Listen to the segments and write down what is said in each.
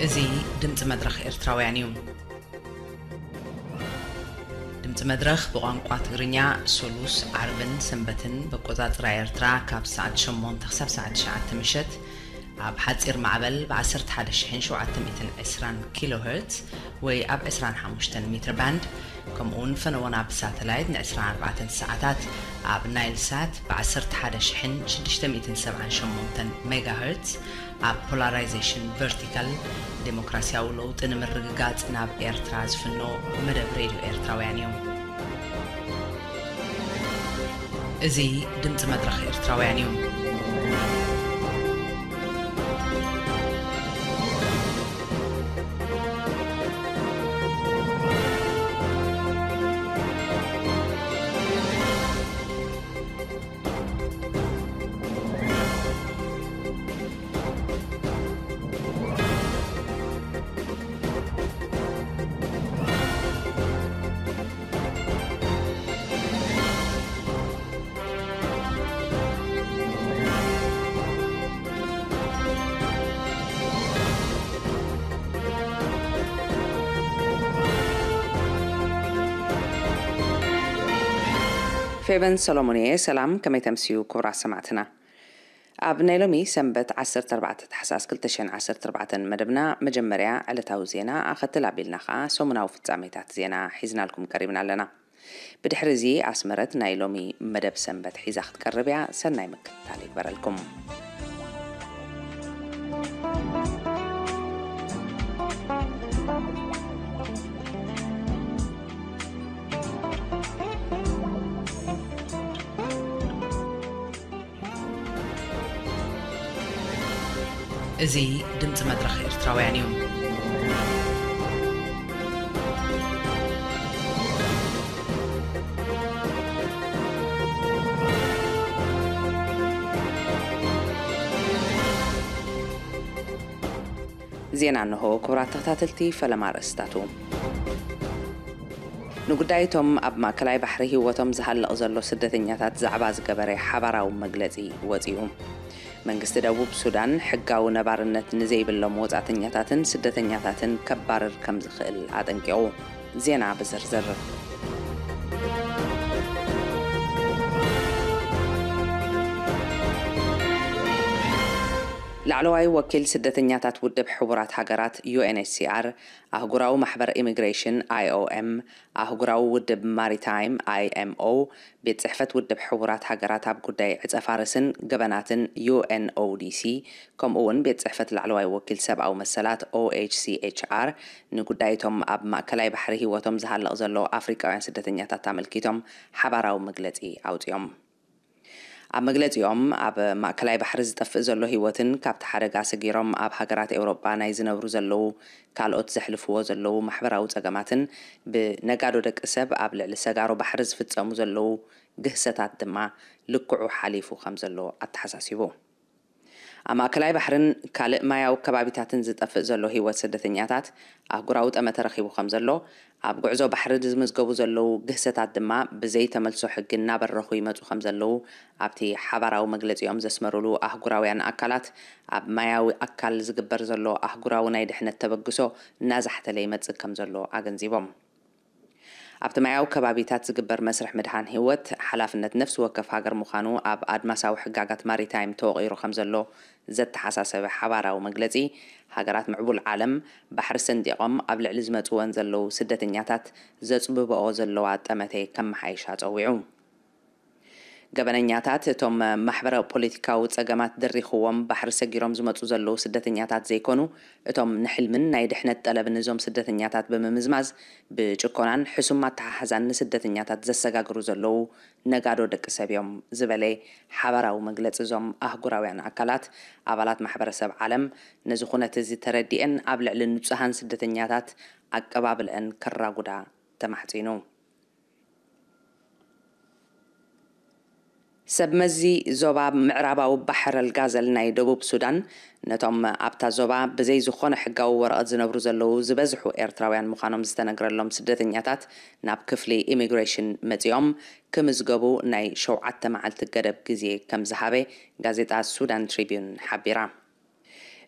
እዚ ድምፂ መድረኽ ኤርትራውያን እዩ። ድምፂ መድረኽ ብቋንቋ ትግርኛ ሶሉስ፣ ዓርብን ሰንበትን በቆፃፅራ ኤርትራ ካብ ሰዓት ሸሞንተ ክሳብ ሰዓት ትሽዓተ ምሸት ኣብ ሓፂር ማዕበል ብ ዓሰርተ ሓደ ሺሕን ሸውዓተ ሚእትን ዕስራን ኪሎ ሄርትዝ ወይ ኣብ ዕስራን ሓሙሽተን ሜትር ባንድ፣ ከምኡ እውን ፈነወና ብሳተላይት ን ዕስራን ኣርባዕተን ሰዓታት ኣብ ናይል ሳት ብ ዓሰርተ ሓደ ሺሕን ሽዱሽተ ሚእትን ሰብዓን ሸሞንተን ሜጋ ሄርትዝ ኣብ ፖላራይዜሽን ቨርቲካል፣ ዴሞክራሲያዊ ለውጢ ንምርግጋጽ ናብ ኤርትራ ዝፍኖ መደብ ሬድዮ ኤርትራውያን እዩ። እዚ ድምጺ መድረኽ ኤርትራውያን እዩ። ፌቨን ሰሎሞን እየ። ሰላም፣ ከመይ ተምስዩ ክቡራት ሰማዕትና? ኣብ ናይ ሎሚ ሰንበት ዓሰርተ ኣርባዕተ ታሕሳስ ክልተ ሽሕን ዓሰርተ ኣርባዕተን መደብና መጀመርያ ዕለታዊ ዜና ኣኸትል ኣቢልና ኸኣ ሰሙናዊ ፍጻሜታት ዜና ሒዝናልኩም ቀሪብና ኣለና። ብድሕሪ እዚ ኣስመረት ናይ ሎሚ መደብ ሰንበት ሒዛ ክትቀርብ እያ። ሰናይ ምክትታል ይግበረልኩም። እዚ ድምፂ መድረኽ ኤርትራውያን እዩ። ዜና እንሆ። ክቡራት ተኸታተልቲ፣ ፈለማ ኣርእስታቱ። ንጉዳይ እቶም ኣብ ማእከላይ ባሕሪ ህይወቶም ዝሃልቕ ዘሎ ስደተኛታት ዛዕባ ዝገበረ ሓባራዊ መግለጺ ወጺኡ። መንግስቲ ደቡብ ሱዳን ሕጋዊ ነባርነት ንዘይብሎም ወጻእተኛታትን ስደተኛታትን ከባርር ከም ዝኽእል ኣጠንቂቑ። ዜና ብዝርዝር። ላዕለዋይ ወኪል ስደተኛታት ውድብ ሕቡራት ሃገራት፣ ዩ ኤን ኤች ሲ ኣር፣ ኣህጉራዊ ማሕበር ኢሚግሬሽን፣ ኣይ ኦ ኤም፣ ኣህጉራዊ ውድብ ማሪታይም፣ ኣይ ኤም ኦ፣ ቤት ጽሕፈት ውድብ ሕቡራት ሃገራት ኣብ ጉዳይ ዕጸ ፋርስን ገበናትን፣ ዩ ኤን ኦ ዲ ሲ፣ ከምኡ እውን ቤት ጽሕፈት ላዕለዋይ ወኪል ሰብኣዊ መሰላት፣ ኦ ኤች ሲ ኤች ኣር፣ ንጉዳይ እቶም ኣብ ማእከላይ ባሕሪ ህይወቶም ዝሃልቕ ዘሎ ኣፍሪቃውያን ስደተኛታት ኣመልኪቶም ሓባራዊ መግለጺ ኣውጺኦም። ኣብ መግለጺኦም፣ ኣብ ማእከላይ ባሕሪ ዝጠፍእ ዘሎ ህይወትን ካብቲ ሓደጋ ሰጊሮም ኣብ ሃገራት ኤውሮጳ ናይ ዝነብሩ ዘለዉ ካልኦት ዘሕልፍዎ ዘለዉ ማሕበራዊ ጸገማትን፣ ብነጋዶ ደቂ ሰብ ኣብ ልዕሊ ሰጋሮ ባሕሪ ዝፍጸሙ ዘለዉ ግህሰታት ድማ ልክዑ ሓሊፉ ከም ዘሎ ኣተሓሳሲቡ። ኣብ ማእከላይ ባሕርን ካልእ ማያዊ ከባቢታትን ዝጠፍእ ዘሎ ህይወት ስደተኛታት ኣህጉራዊ ጠመተ ረኺቡ ከም ዘሎ፣ ኣብ ጉዕዞ ባሕሪ ዝምዝገቡ ዘለዉ ግህሰታት ድማ ብዘይተመልሶ ሕጊ እናበረኹ ይመጹ ከም ዘለዉ ኣብቲ ሓባራዊ መግለጺኦም ዘስመሩሉ ኣህጉራውያን ኣካላት፣ ኣብ ማያዊ ኣካል ዝግበር ዘሎ ኣህጉራዊ ናይ ድሕነት ተበግሶ እናዛሕተለ ይመጽእ ከም ዘሎ ኣገንዚቦም። ኣብቲ ማያዊ ከባቢታት ዝግበር መስርሕ ምድሓን ህይወት ሓላፍነት ነፍሲ ወከፍ ሃገር ምዃኑ ኣብ ኣድማሳዊ ሕጋጋት ማሪታይም ተወቒሩ ከም ዘሎ ዘተሓሳሰበ ሓባራዊ መግለጺ፣ ሃገራት ምዕቡል ዓለም ባሕሪ ሰንጢቖም ኣብ ልዕሊ ዝመጽወን ዘለዉ ስደተኛታት ዘጽብብኦ ዘለዋ ጠመተ ከመሓይሻ ጸዊዑ። ገበነኛታት፣ እቶም ማሕበራዊ ፖለቲካዊ ጸገማት ደሪኽዎም ባሕሪ ሰጊሮም ዝመጹ ዘለዉ ስደተኛታት ዘይኮኑ፣ እቶም ንሕልምን ናይ ድሕነት ጠለብን እዞም ስደተኛታት ብምምዝማዝ፣ ብጭኮናን ሕሱም ኣተሓሕዛን ንስደተኛታት ዘሰጋግሩ ዘለዉ ነጋዶ ደቂ ሰብ እዮም ዝበለ ሓባራዊ መግለጺ እዞም ኣህጉራውያን ኣካላት፣ ኣባላት ማሕበረሰብ ዓለም ነዚ ኩነት እዚ ተረዲኤን ኣብ ልዕሊ ንጹሃን ስደተኛታት ኣቀባብልአን ከራጉዳ ተማሕጺኑ። ሰብ መዚ ዞባ ምዕራባዊ ባሕር ኣልጋዘል ናይ ደቡብ ሱዳን፣ ነቶም ኣብታ ዞባ ብዘይ ዝኾነ ሕጋዊ ወረቐት ዝነብሩ ዘለዉ ዝበዝሑ ኤርትራውያን ምዃኖም ዝተነግረሎም ስደተኛታት ናብ ክፍሊ ኢሚግሬሽን መጺኦም ክምዝገቡ ናይ ሸውዓተ መዓልቲ ገደብ ግዜ ከም ዝሃበ ጋዜጣ ሱዳን ትሪቢዩን ሓቢራ።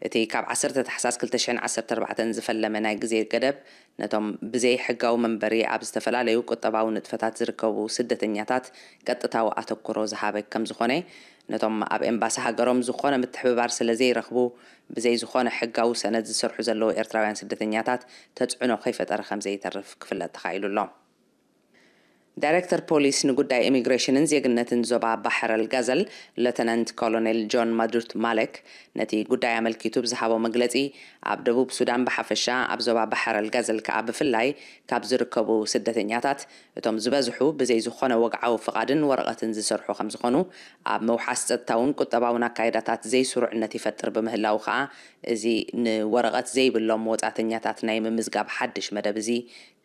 እቲ ካብ ዓሰርተ ታሕሳስ ክልተ ሽሕን ዓሰርተ ኣርባዕተን ዝፈለመ ናይ ግዜ ገደብ፣ ነቶም ብዘይ ሕጋዊ መንበሪ ኣብ ዝተፈላለዩ ቁጠባዊ ንጥፈታት ዝርከቡ ስደተኛታት ቀጥታዊ ኣተኩሮ ዝሃበ ከም ዝኾነ፣ ነቶም ኣብ ኤምባሲ ሃገሮም ዝኾነ ምትሕብባር ስለ ዘይረኽቡ፣ ብዘይ ዝኾነ ሕጋዊ ሰነድ ዝሰርሑ ዘለዉ ኤርትራውያን ስደተኛታት ተጽዕኖ ከይፈጠረ ከም ዘይተርፍ ክፍለጥ ተኻኢሉ ኣሎ። ዳይሬክተር ፖሊስ ንጉዳይ ኢሚግሬሽንን ዜግነትን ዞባ ባሕር ኣልጋዘል፣ ሌተናንት ኮሎኔል ጆን ማዱት ማለክ፣ ነቲ ጉዳይ ኣመልኪቱ ብዝሃቦ መግለጺ፣ ኣብ ደቡብ ሱዳን ብሓፈሻ፣ ኣብ ዞባ ባሕር ኣልጋዘል ከኣ ብፍላይ፣ ካብ ዝርከቡ ስደተኛታት፣ እቶም ዝበዝሑ ብዘይ ዝኾነ ወግዓዊ ፍቓድን ወረቐትን ዝሰርሑ ከም ዝኾኑ፣ ኣብ ምውሓስ ጸጥታውን ቁጠባውን ኣካይዳታት ዘይስሩዕነት ይፈጥር ብምህላዉ ከኣ፣ እዚ ንወረቐት ዘይብሎም ወጻእተኛታት ናይ ምምዝጋብ ሓድሽ መደብ እዚ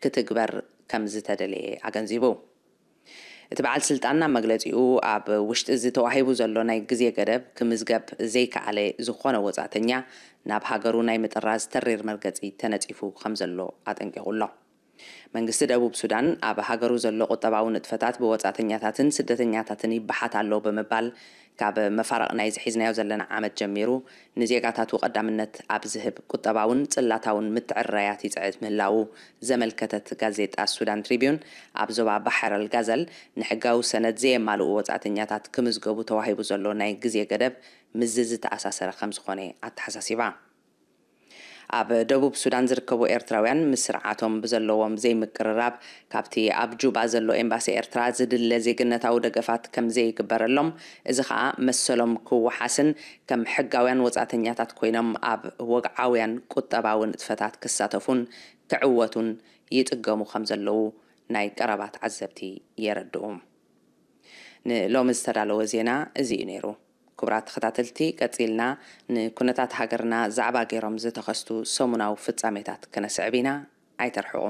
ክትግበር ከም ዝተደለየ ኣገንዚቡ። እቲ በዓል ስልጣን ኣብ መግለጺኡ፣ ኣብ ውሽጢ እዚ ተዋሂቡ ዘሎ ናይ ግዜ ገደብ ክምዝገብ ዘይከኣለ ዝኾነ ወጻእተኛ፣ ናብ ሃገሩ ናይ ምጥራዝ ተሪር መርገጺ ተነጺፉ ከም ዘሎ ኣጠንቂቑ ኣሎ። መንግስቲ ደቡብ ሱዳን፣ ኣብ ሃገሩ ዘሎ ቁጠባዊ ንጥፈታት ብወጻእተኛታትን ስደተኛታትን ይበሓት ኣሎ ብምባል፣ ካብ መፋርቕ ናይዚ ሒዝናዮ ዘለና ዓመት ጀሚሩ፣ ንዜጋታቱ ቀዳምነት ኣብ ዝህብ ቁጠባውን ጽላታውን ምትዕርራያት ይጽዕት ምህላዉ ዘመልከተት ጋዜጣ ሱዳን ትሪቢዩን፣ ኣብ ዞባ ባሕር ኣልጋዘል ንሕጋዊ ሰነድ ዘየማልኡ ወጻእተኛታት ክምዝገቡ ተዋሂቡ ዘሎ ናይ ግዜ ገደብ ምስዚ ዝተኣሳሰረ ከም ዝኾነ ኣተሓሳሲባ። ኣብ ደቡብ ሱዳን ዝርከቡ ኤርትራውያን፣ ምስ ስርዓቶም ብዘለዎም ዘይምቅርራብ፣ ካብቲ ኣብ ጁባ ዘሎ ኤምባሲ ኤርትራ ዝድለ ዜግነታዊ ደገፋት ከም ዘይግበረሎም፣ እዚ ኸኣ መሰሎም ክወሓስን ከም ሕጋውያን ወጻእተኛታት ኮይኖም ኣብ ወግዓውያን ቁጠባዊ ንጥፈታት ክሳተፉን ክዕወቱን ይጽገሙ ከም ዘለዉ ናይ ቀረባ ተዓዘብቲ የረድኡ። ንሎሚ ዝተዳለወ ዜና እዚ እዩ ነይሩ። ክቡራት ተኸታተልቲ፣ ቀጺልና ንኩነታት ሃገርና ዛዕባ ገይሮም ዝተኸስቱ ሰሙናዊ ፍጻሜታት ክነስዕብ ኢና። ኣይተርሕቑ።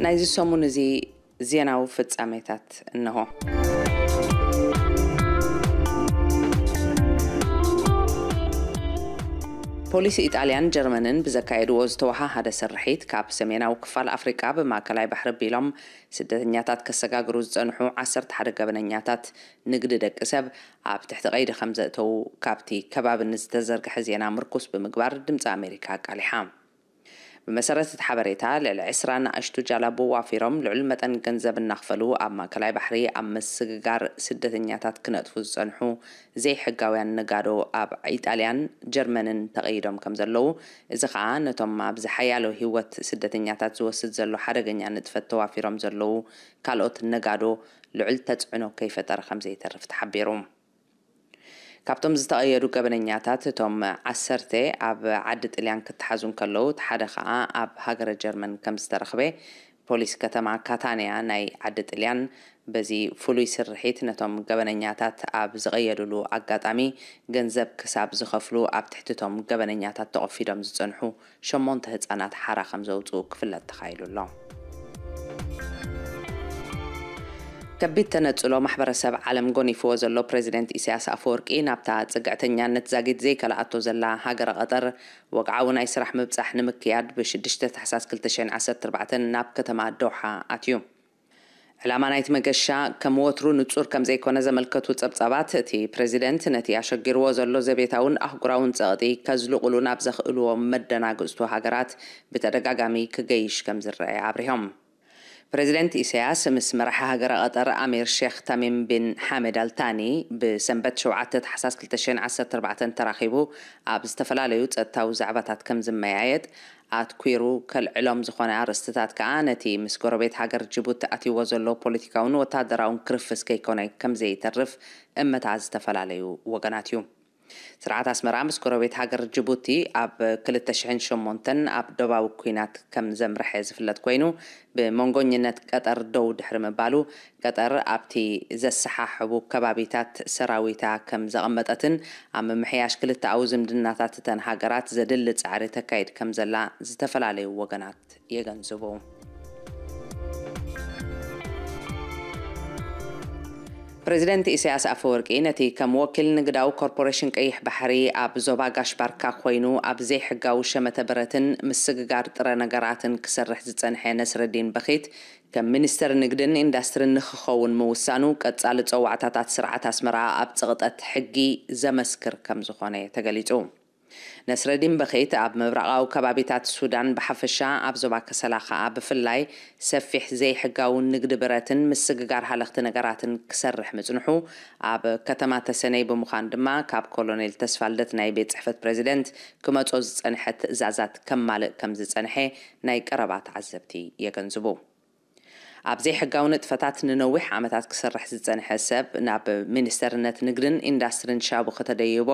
ናይዚ ሰሙን እዚ ዜናዊ ፍጻሜታት እንሆ። ፖሊስ ኢጣልያን ጀርመንን ብዘካየድዎ ዝተወሃሃደ ስርሒት፣ ካብ ሰሜናዊ ክፋል ኣፍሪቃ ብማእከላይ ባሕሪ ኣቢሎም ስደተኛታት ከሰጋግሩ ዝጸንሑ ዓሰርተ ሓደ ገበነኛታት ንግዲ ደቂ ሰብ ኣብ ትሕቲ ቀይዲ ከም ዘእተዉ ካብቲ ከባቢ ንዝተዘርግሐ ዜና ምርኩስ ብምግባር ድምጺ ኣሜሪካ ኣቃሊሓ። ብመሰረት እቲ ሓበሬታ፣ ልዕሊ ዕስራ ንኣሽቱ ጃላቡ ዋፊሮም ልዑል መጠን ገንዘብ እናኽፈሉ ኣብ ማእከላይ ባሕሪ ኣብ ምስግጋር ስደተኛታት ክነጥፉ ዝጸንሑ ዘይሕጋውያን ነጋዶ ኣብ ኢጣልያን ጀርመንን ተቐይዶም ከም ዘለዉ፣ እዚ ኸኣ ነቶም ኣብዚ ሓያሎ ህይወት ስደተኛታት ዝወስድ ዘሎ ሓደገኛ ንጥፈት ተዋፊሮም ዘለዉ ካልኦት ነጋዶ ልዑል ተጽዕኖ ከይፈጠረ ከም ዘይተርፍ ተሓቢሩ። ካብቶም ዝተቐየዱ ገበነኛታት፣ እቶም ዓሰርተ ኣብ ዓዲ ጥልያን ክተሓዙ እንከለዉ፣ እቲ ሓደ ኸኣ ኣብ ሃገረ ጀርመን ከም ዝተረኽበ ፖሊስ ከተማ ካታንያ ናይ ዓዲ ጥልያን በዚ ፍሉይ ስርሒት ነቶም ገበነኛታት ኣብ ዝቐየዱሉ ኣጋጣሚ ገንዘብ ክሳብ ዝኸፍሉ ኣብ ትሕቲ እቶም ገበነኛታት ተቖፊዶም ዝጸንሑ ሸሞንተ ህጻናት ሓራ ከም ዘውጽኡ ክፍለጥ ተኻኢሉ ኣሎ። ከቢድ ተነጽሎ ማሕበረሰብ ዓለም ጎኒፍዎ ዘሎ ፕሬዚደንት ኢሳያስ ኣፈወርቂ ናብታ ጽግዕተኛነት ዛጊት ዘይከልኣቶ ዘላ ሃገረ ቀጠር ወግዓዊ ናይ ስራሕ ምብጻሕ ንምክያድ ብሽዱሽተ ታሕሳስ ክልተ ሽሕን ዓሰርተ ኣርባዕተን ናብ ከተማ ዶሓ ኣትዩ። ዕላማ ናይቲ መገሻ ከም ወትሩ ንጹር ከም ዘይኮነ ዘመልከቱ ጸብጻባት፣ እቲ ፕሬዚደንት ነቲ ኣሸጊርዎ ዘሎ ዘቤታውን ኣህጉራውን ጸቕጢ ከዝልቑሉ ናብ ዘኽእልዎ መደናግጽቱ ሃገራት ብተደጋጋሚ ክገይሽ ከም ዝረኣየ ኣብሪሆም። ፕሬዚደንት ኢሳያስ ምስ መራሒ ሃገረ ቀጠር ኣሚር ሼክ ታሚም ቢን ሓመድ ኣልታኒ ብሰንበት ሸውዓተ ታሕሳስ ክልተ ሽሕን ዓሰርተ ኣርባዕተን ተራኺቡ ኣብ ዝተፈላለዩ ጸጥታዊ ዛዕባታት ከም ዝመያየጥ ኣትኲሩ ከልዕሎም ዝኾነ ኣርእስትታት ከኣ ነቲ ምስ ጎረቤት ሃገር ጅቡቲ ኣትይዎ ዘሎ ፖለቲካውን ወተሃደራውን ክርፍስ ከይኮነ ከም ዘይተርፍ እመታ ዝተፈላለዩ ወገናት እዩ። ስርዓት ኣስመራ ምስ ጎረቤት ሃገር ጅቡቲ ኣብ ክልተ ሽሕን ሸሞንተን ኣብ ዶባዊ ኲናት ከም ዘምርሐ ዝፍለጥ ኮይኑ፣ ብመንጎኝነት ቀጠር ደው ድሕሪ ምባሉ፣ ቀጠር ኣብቲ ዘሰሓሕቡ ከባቢታት ሰራዊታ ከም ዘቐመጠትን ኣብ ምምሕያሽ ክልተኣዊ ዝምድናታት እተን ሃገራት ዘድሊ ጻዕሪ ተካይድ ከም ዘላ ዝተፈላለዩ ወገናት የገንዝቡ። ፕሬዚደንት ኢሳያስ ኣፈወርቂ ነቲ ከም ወኪል ንግዳዊ ኮርፖሬሽን ቀይሕ ባሕሪ ኣብ ዞባ ጋሽ ባርካ ኮይኑ ኣብ ዘይሕጋዊ ሸመተ ብረትን ምስግጋር ጥረ ነገራትን ክሰርሕ ዝጸንሐ ነስረዲን በኺት ከም ሚኒስተር ንግድን ኢንዳስትሪን ንክኸውን ምውሳኑ ቀጻሊ ጸዋዕታታት ስርዓት ኣስመራ ኣብ ጽቕጠት ሕጊ ዘመስክር ከም ዝኾነ ተገሊጹ። ነስረዲን በኺት ኣብ ምብራቓዊ ከባቢታት ሱዳን ብሓፈሻ ኣብ ዞባ ከሰላ ከኣ ብፍላይ ሰፊሕ ዘይሕጋዊ ንግዲ ብረትን ምስግጋር ሃለኽቲ ነገራትን ክሰርሕ ምጽንሑ ኣብ ከተማ ተሰነይ ብምዃን ድማ ካብ ኮሎኔል ተስፋልደት ናይ ቤት ጽሕፈት ፕሬዚደንት ክመጾ ዝጸንሐ ትእዛዛት ከማልእ ከም ዝጸንሐ ናይ ቀረባ ተዓዘብቲ የገንዝቡ። ኣብ ዘይሕጋዊ ንጥፈታት ንነዊሕ ዓመታት ክሰርሕ ዝጸንሐ ሰብ ናብ ሚኒስተርነት ንግድን ኢንዳስትሪን ሻቡ ከተደይቦ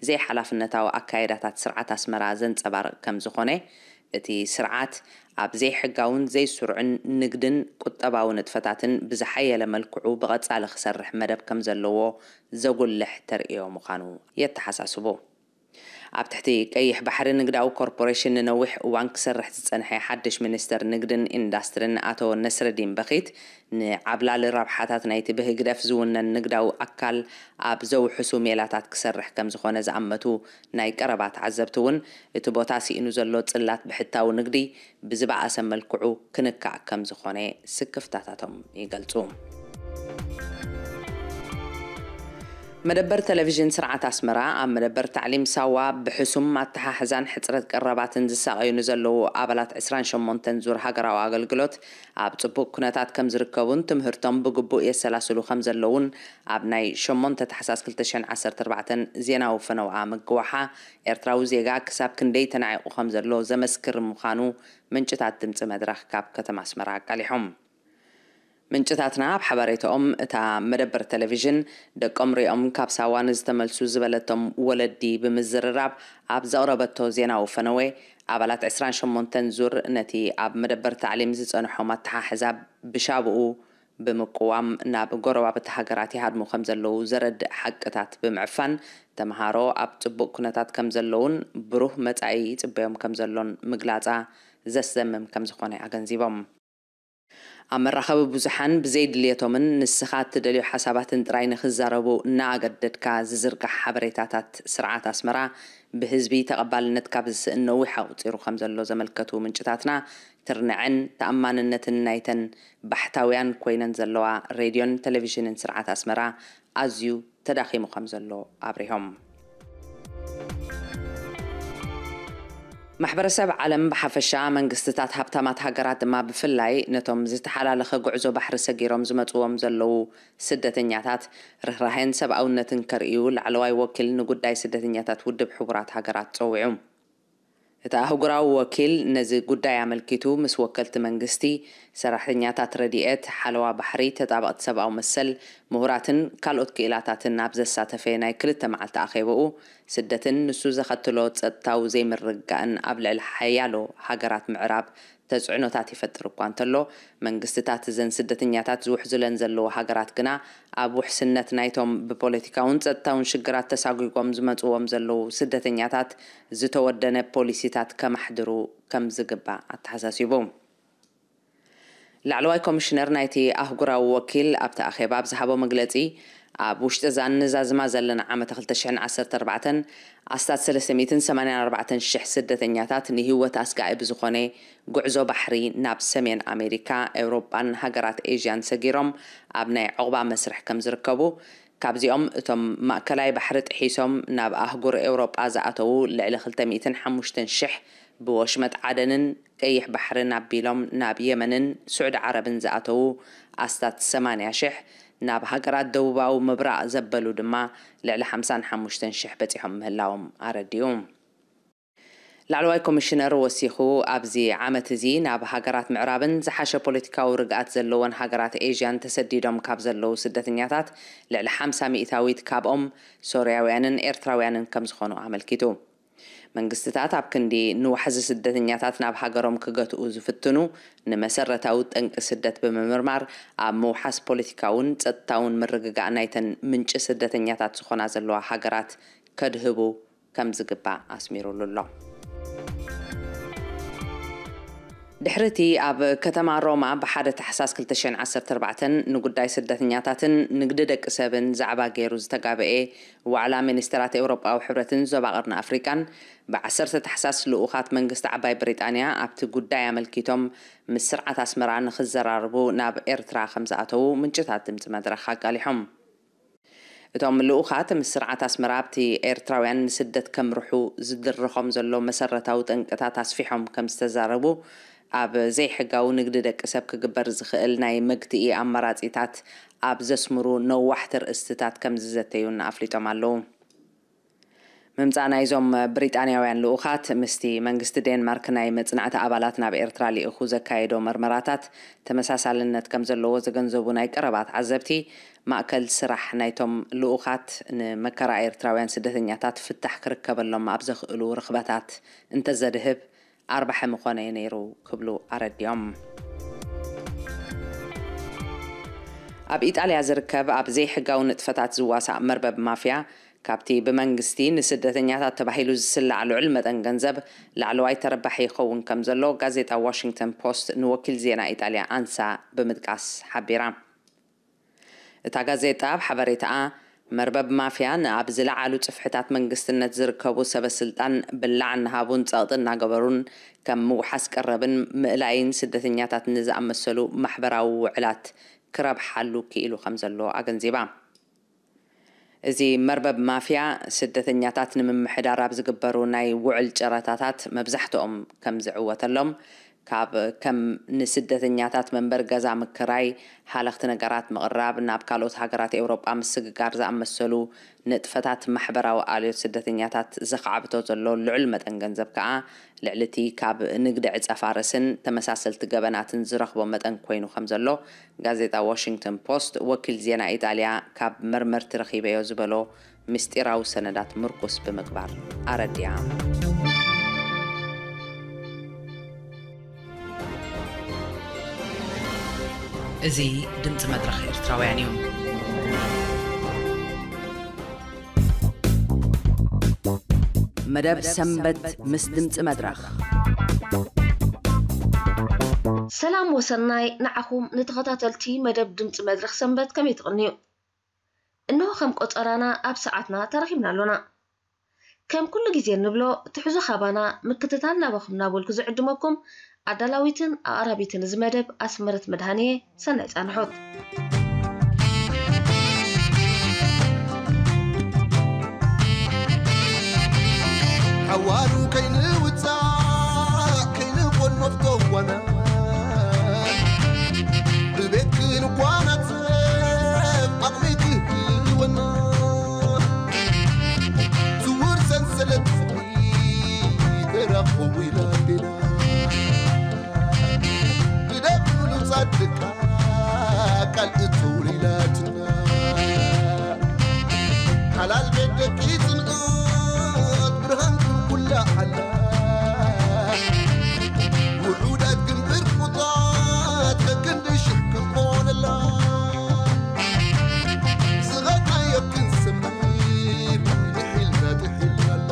ዘይሓላፍነታዊ ኣካይዳታት ስርዓት ኣስመራ ዘንጸባርቕ ከም ዝኾነ፣ እቲ ስርዓት ኣብ ዘይሕጋውን ዘይስሩዕን ንግድን ቁጠባዊ ንጥፈታትን ብዝሓየለ መልክዑ ብቐጻሊ ክሰርሕ መደብ ከም ዘለዎ ዘጉልሕ ተርእዮ ምዃኑ የተሓሳስቡ። ኣብ ትሕቲ ቀይሕ ባሕሪ ንግዳዊ ኮርፖሬሽን ንነዊሕ እዋን ክሰርሕ ዝጸንሐ ሓድሽ ሚኒስተር ንግድን ኢንዳስትሪን ኣቶ ነስረዲን በኺት፣ ንዓብላሊ ረብሓታት ናይቲ ብህግደፍ ዝውነን ንግዳዊ ኣካል ኣብ ዘውሕሱ ሜላታት ክሰርሕ ከም ዝኾነ ዝኣመቱ ናይ ቀረባ ተዓዘብቲ እውን፣ እቲ ቦታ ስኢኑ ዘሎ ጽላት ብሕታዊ ንግዲ ብዝበኣሰ መልክዑ ክንካእ ከም ዝኾነ ስክፍታታቶም ይገልጹ። መደበር ቴሌቪዥን ስርዓት ኣስመራ ኣብ መደበር ታዕሊም ሳዋ ብሕሱም ኣተሓሕዛን ሕጽረት ቀረባትን ዝሳቐዩ ንዘለዉ ኣባላት ዕስራን ሸሞንተን ዙር ሃገራዊ ኣገልግሎት ኣብ ጽቡቕ ኩነታት ከም ዝርከቡን ትምህርቶም ብግቡእ የሰላስሉ ከም ዘለዉን ኣብ ናይ ሸሞንተ ታሕሳስ ክልተ ሽሕን ዓሰርተ ኣርባዕተን ዜናዊ ፈነውኣ ምግዋሓ ኤርትራዊ ዜጋ ክሳብ ክንደይ ተናዒቑ ከም ዘሎ ዘመስክር ምዃኑ ምንጭታት ድምጺ መድረኽ ካብ ከተማ ኣስመራ ኣቃሊሖም። ምንጭታትና ኣብ ሓበሬታኦም፣ እታ መደበር ቴሌቪዥን ደቆም ሪኦም ካብ ሳዋ ንዝተመልሱ ዝበለቶም ወለዲ ብምዝርራብ ኣብ ዘቕረበቶ ዜናዊ ፈነወ፣ ኣባላት ዕስራን ሸሞንተን ዙር ነቲ ኣብ መደበር ታዕሊም ዝጸንሖም ኣተሓሕዛ ብሻብኡ ብምቅዋም ናብ ጎረባብቲ ሃገራት ይሃድሙ ከም ዘለዉ ዘረድእ ሓቅታት ብምዕፋን፣ ተምሃሮ ኣብ ጽቡቕ ኩነታት ከም ዘለዉን ብሩህ መጻኢ ይጽበዮም ከም ዘሎን ምግላጻ ዘስደምም ከም ዝኾነ ኣገንዚቦም። ኣብ መራኸቢ ብዙሓን ብዘይ ድልየቶምን ንስኻ እትደልዮ ሓሳባትን ጥራይ ንኽዛረቡ እናኣገደድካ ዝዝርጋሕ ሓበሬታታት ስርዓት ኣስመራ ብህዝቢ ተቐባልነት ካብ ዝስእን ነዊሕ ኣቑጺሩ ከም ዘሎ ዘመልከቱ ምንጭታትና፣ ትርንዐን ተኣማንነትን ናይተን ባሕታውያን ኮይነን ዘለዋ ሬድዮን ቴሌቪዥንን ስርዓት ኣስመራ ኣዝዩ ተዳኺሙ ከም ዘሎ ኣብሪሆም። ማሕበረሰብ ዓለም ብሓፈሻ፣ መንግስትታት ሃብታማት ሃገራት ድማ ብፍላይ፣ ነቶም ዝተሓላለኸ ጉዕዞ ባሕሪ ሰጊሮም ዝመጽዎም ዘለዉ ስደተኛታት ርህራሄን ሰብኣውነትን ከርእዩ ላዕለዋይ ወኪል ንጉዳይ ስደተኛታት ውድብ ሕቡራት ሃገራት ጸዊዑ። እቲ ኣህጉራዊ ወኪል ነዚ ጉዳይ ኣመልኪቱ ምስ ወከልቲ መንግስቲ፣ ሰራሕተኛታት ረድኤት፣ ሓለዋ ባሕሪ፣ ተጣበቕቲ ሰብኣዊ መሰል፣ ምሁራትን ካልኦት ክኢላታትን ኣብ ዘሳተፈ ናይ ክልተ መዓልቲ ኣኼባኡ፣ ስደትን ንሱ ዘኸትሎ ጸጥታዊ ዘይምርግጋእን ኣብ ልዕሊ ሓያሎ ሃገራት ምዕራብ ተጽዕኖታት ይፈጥር እኳ እንተሎ፣ መንግስትታት እዘን ስደተኛታት ዝውሕዙለን ዘለዉ ሃገራት ግና ኣብ ውሕስነት ናይቶም ብፖለቲካውን ጸጥታውን ሽግራት ተሳጒጎም ዝመጽዎም ዘለዉ ስደተኛታት ዝተወደነ ፖሊሲታት ከማሕድሩ ከም ዝግባእ ኣተሓሳሲቡ። ላዕለዋይ ኮሚሽነር ናይቲ ኣህጉራዊ ወኪል ኣብቲ ኣኼባ ኣብ ዝሃቦ መግለጺ፣ ኣብ ውሽጢ እዛን ንዛዝማ ዘለና ዓመተ ክልተ ሽሕን ዓሰርተ ኣርባዕተን ኣስታት ሰለስተ ሚእትን ሰማንያን ኣርባዕተን ሽሕ ስደተኛታት ንህይወት ኣስጋኢ ብዝኾነ ጉዕዞ ባሕሪ ናብ ሰሜን ኣሜሪካ፣ ኤውሮጳን ሃገራት ኤዥያን ሰጊሮም ኣብ ናይ ዑቕባ መስርሕ ከም ዝርከቡ፣ ካብዚኦም እቶም ማእከላይ ባሕሪ ጥሒሶም ናብ ኣህጉር ኤውሮጳ ዝኣተዉ ልዕሊ ክልተ ሚእትን ሓሙሽተን ሽሕ ብወሽመጥ ዓደንን ቀይሕ ባሕርን ኣቢሎም ናብ የመንን ስዑዲ ዓረብን ዝኣተዉ ኣስታት ሰማንያ ሽሕ፣ ናብ ሃገራት ደቡባዊ ምብራቕ ዘበሉ ድማ ልዕሊ ሓምሳን ሓሙሽተን ሽሕ በጺሖም ምህላዎም ኣረዲኡ። ላዕለዋይ ኮሚሽነር ወሲኹ፣ ኣብዚ ዓመት እዚ ናብ ሃገራት ምዕራብን ዝሓሸ ፖለቲካዊ ርግኣት ዘለወን ሃገራት ኤዥያን ተሰዲዶም ካብ ዘለዉ ስደተኛታት ልዕሊ ሓምሳ ሚእታዊት ካብኦም ሶርያውያንን ኤርትራውያንን ከም ዝኾኑ ኣመልኪቱ። መንግስትታት ኣብ ክንዲ ንዋሕዚ ስደተኛታት ናብ ሃገሮም ክገትኡ ዝፍትኑ፣ ንመሰረታዊ ጠንቂ ስደት ብምምርማር፣ ኣብ ምውሓስ ፖለቲካውን ጸጥታውን ምርግጋእ ናይተን ምንጪ ስደተኛታት ዝኾና ዘለዋ ሃገራት ከድህቡ ከም ዝግባእ ኣስሚሩሉ ኣሎ። ድሕሪ እቲ ኣብ ከተማ ሮማ ብ ሓደ ታሕሳስ ክልተ ሽሕን ዓሰርተ ኣርባዕተን ንጉዳይ ስደተኛታትን ንግዲ ደቂ ሰብን ዛዕባ ገይሩ ዝተጋበኤ ዋዕላ ሚኒስተራት ኤውሮጳዊ ሕብረትን ዞባ ቀርኒ ኣፍሪቃን፣ ብ ዓሰርተ ታሕሳስ ልኡኻት መንግስቲ ዓባይ ብሪጣንያ ኣብቲ ጉዳይ ኣመልኪቶም ምስ ስርዓት ኣስመራ ንኽዘራረቡ ናብ ኤርትራ ከም ዝኣተዉ ምንጭታት ድምጺ መድረኽ ኣቃሊሖም። እቶም ልኡኻት ምስ ስርዓት ኣስመራ ኣብቲ ኤርትራውያን ንስደት ከምርሑ ዝድርኾም ዘሎ መሰረታዊ ጠንቅታት ኣስፊሖም ከም ዝተዛረቡ፣ ኣብ ዘይሕጋዊ ንግዲ ደቂ ሰብ ክግበር ዝኽእል ናይ መግትኢ ኣማራጺታት ኣብ ዘስምሩ ነዋሕቲ ርእስትታት ከም ዝዘተዩን ኣፍሊጦም ኣለዉ። ምምጻእ ናይዞም ብሪጣንያውያን ልኡኻት ምስቲ መንግስቲ ዴንማርክ ናይ መጽናዕቲ ኣባላት ናብ ኤርትራ ልኢኹ ዘካየዶ መርመራታት ተመሳሳልነት ከም ዘለዎ ዘገንዘቡ ናይ ቀረባ ተዓዘብቲ፣ ማእከል ስራሕ ናይቶም ልኡኻት ንመከራ ኤርትራውያን ስደተኛታት ፍታሕ ክርከበሎም ኣብ ዘኽእሉ ርኽበታት እንተዘድህብ ኣርባሒ ምኾነ'ዩ ነይሩ ክብሉ ኣረዲኦም። ኣብ ኢጣልያ ዝርከብ ኣብ ዘይሕጋዊ ንጥፈታት ዝዋሳእ መርበብ ማፍያ፣ ካብቲ ብመንግስቲ ንስደተኛታት ተባሂሉ ዝስላዕ ልዑል መጠን ገንዘብ ላዕለዋይ ተረባሒ ይኸውን ከም ዘሎ ጋዜጣ ዋሽንግተን ፖስት ንወኪል ዜና ኢጣልያ ኣንሳ ብምጥቃስ ሓቢራ። እታ ጋዜጣ ኣብ ሓበሬታኣ፣ መርበብ ማፍያ ንኣብ ዝለዓሉ ጽፍሕታት መንግስትነት ዝርከቡ ሰበ ስልጣን ብላዕ እናሃቡን ጸቕጢ እናገበሩን ከም ምውሓስ ቀረብን ምእላይን ስደተኛታት ንዝኣመሰሉ ማሕበራዊ ውዕላት ክረብሓሉ ክኢሉ ከም ዘሎ ኣገንዚባ። እዚ መርበብ ማፍያ ስደተኛታት ንምምሕዳር ኣብ ዝግበሩ ናይ ውዕል ጨረታታት መብዛሕትኦም ከም ዝዕወተሎም፣ ካብ ከም ንስደተኛታት መንበር ገዛ ምክራይ፣ ሃለኽቲ ነገራት ምቕራብ፣ ናብ ካልኦት ሃገራት ኤውሮጳ ምስግጋር ዝኣመሰሉ ንጥፈታት ማሕበራዊ ኣልዮት ስደተኛታት ዘኻዕብቶ ዘሎ ልዑል መጠን ገንዘብ ከኣ ልዕሊ እቲ ካብ ንግዲ ዕጸ ፋርስን ተመሳሰልቲ ገበናትን ዝረኽቦ መጠን ኮይኑ ከም ዘሎ ጋዜጣ ዋሽንግተን ፖስት ወኪል ዜና ኢጣልያ ካብ መርመርቲ ረኺበዮ ዝበሎ ምስጢራዊ ሰነዳት ምርኩስ ብምግባር ኣረዲኣ። እዚ ድምፂ መድረኽ ኤርትራውያን እዩ። መደብ ሰንበት ምስ ድምፂ መድረኽ። ሰላም ወሰናይ ንዓኹም ንተኸታተልቲ መደብ ድምፂ መድረኽ ሰንበት፣ ከመይ ትቕንዩ? እንሆ ከም ቆጸራና ኣብ ሰዓትና ተራኺብና ኣሎና። ከም ኩሉ ግዜ እንብሎ፣ ትሕዞ ካባና ምክትታል ናባኹም እናበልኩ ዝዕድመኩም ኣዳላዊትን ኣቕራቢትን እዚ መደብ ኣስመረት መድሃንየ፣ ሰናይ ጻንሖት። ሓዋሩ ከይንውጻእ ከይንቆኖፍ ተዋና፣ ብቤት ክንጓናጸፍ ዓቕሚ ክህልወና፣ ስውር ሰንሰለት ፍቕሪ ተራኽቡ ኢላትና፣ ብደብሉ ጻድቃ ቃል እትውር ኢላትና። ሓላል ቤት ደቂ ጽንዓት ብርሃን ኩላ ሓላ፣ ውሑዳት ግን ብርቁታት ከክንዲ ሽሕ ክንኾነላ፣ ዝኸድናዮ ክንሰምር ንሒልና ጥሒልናላ፣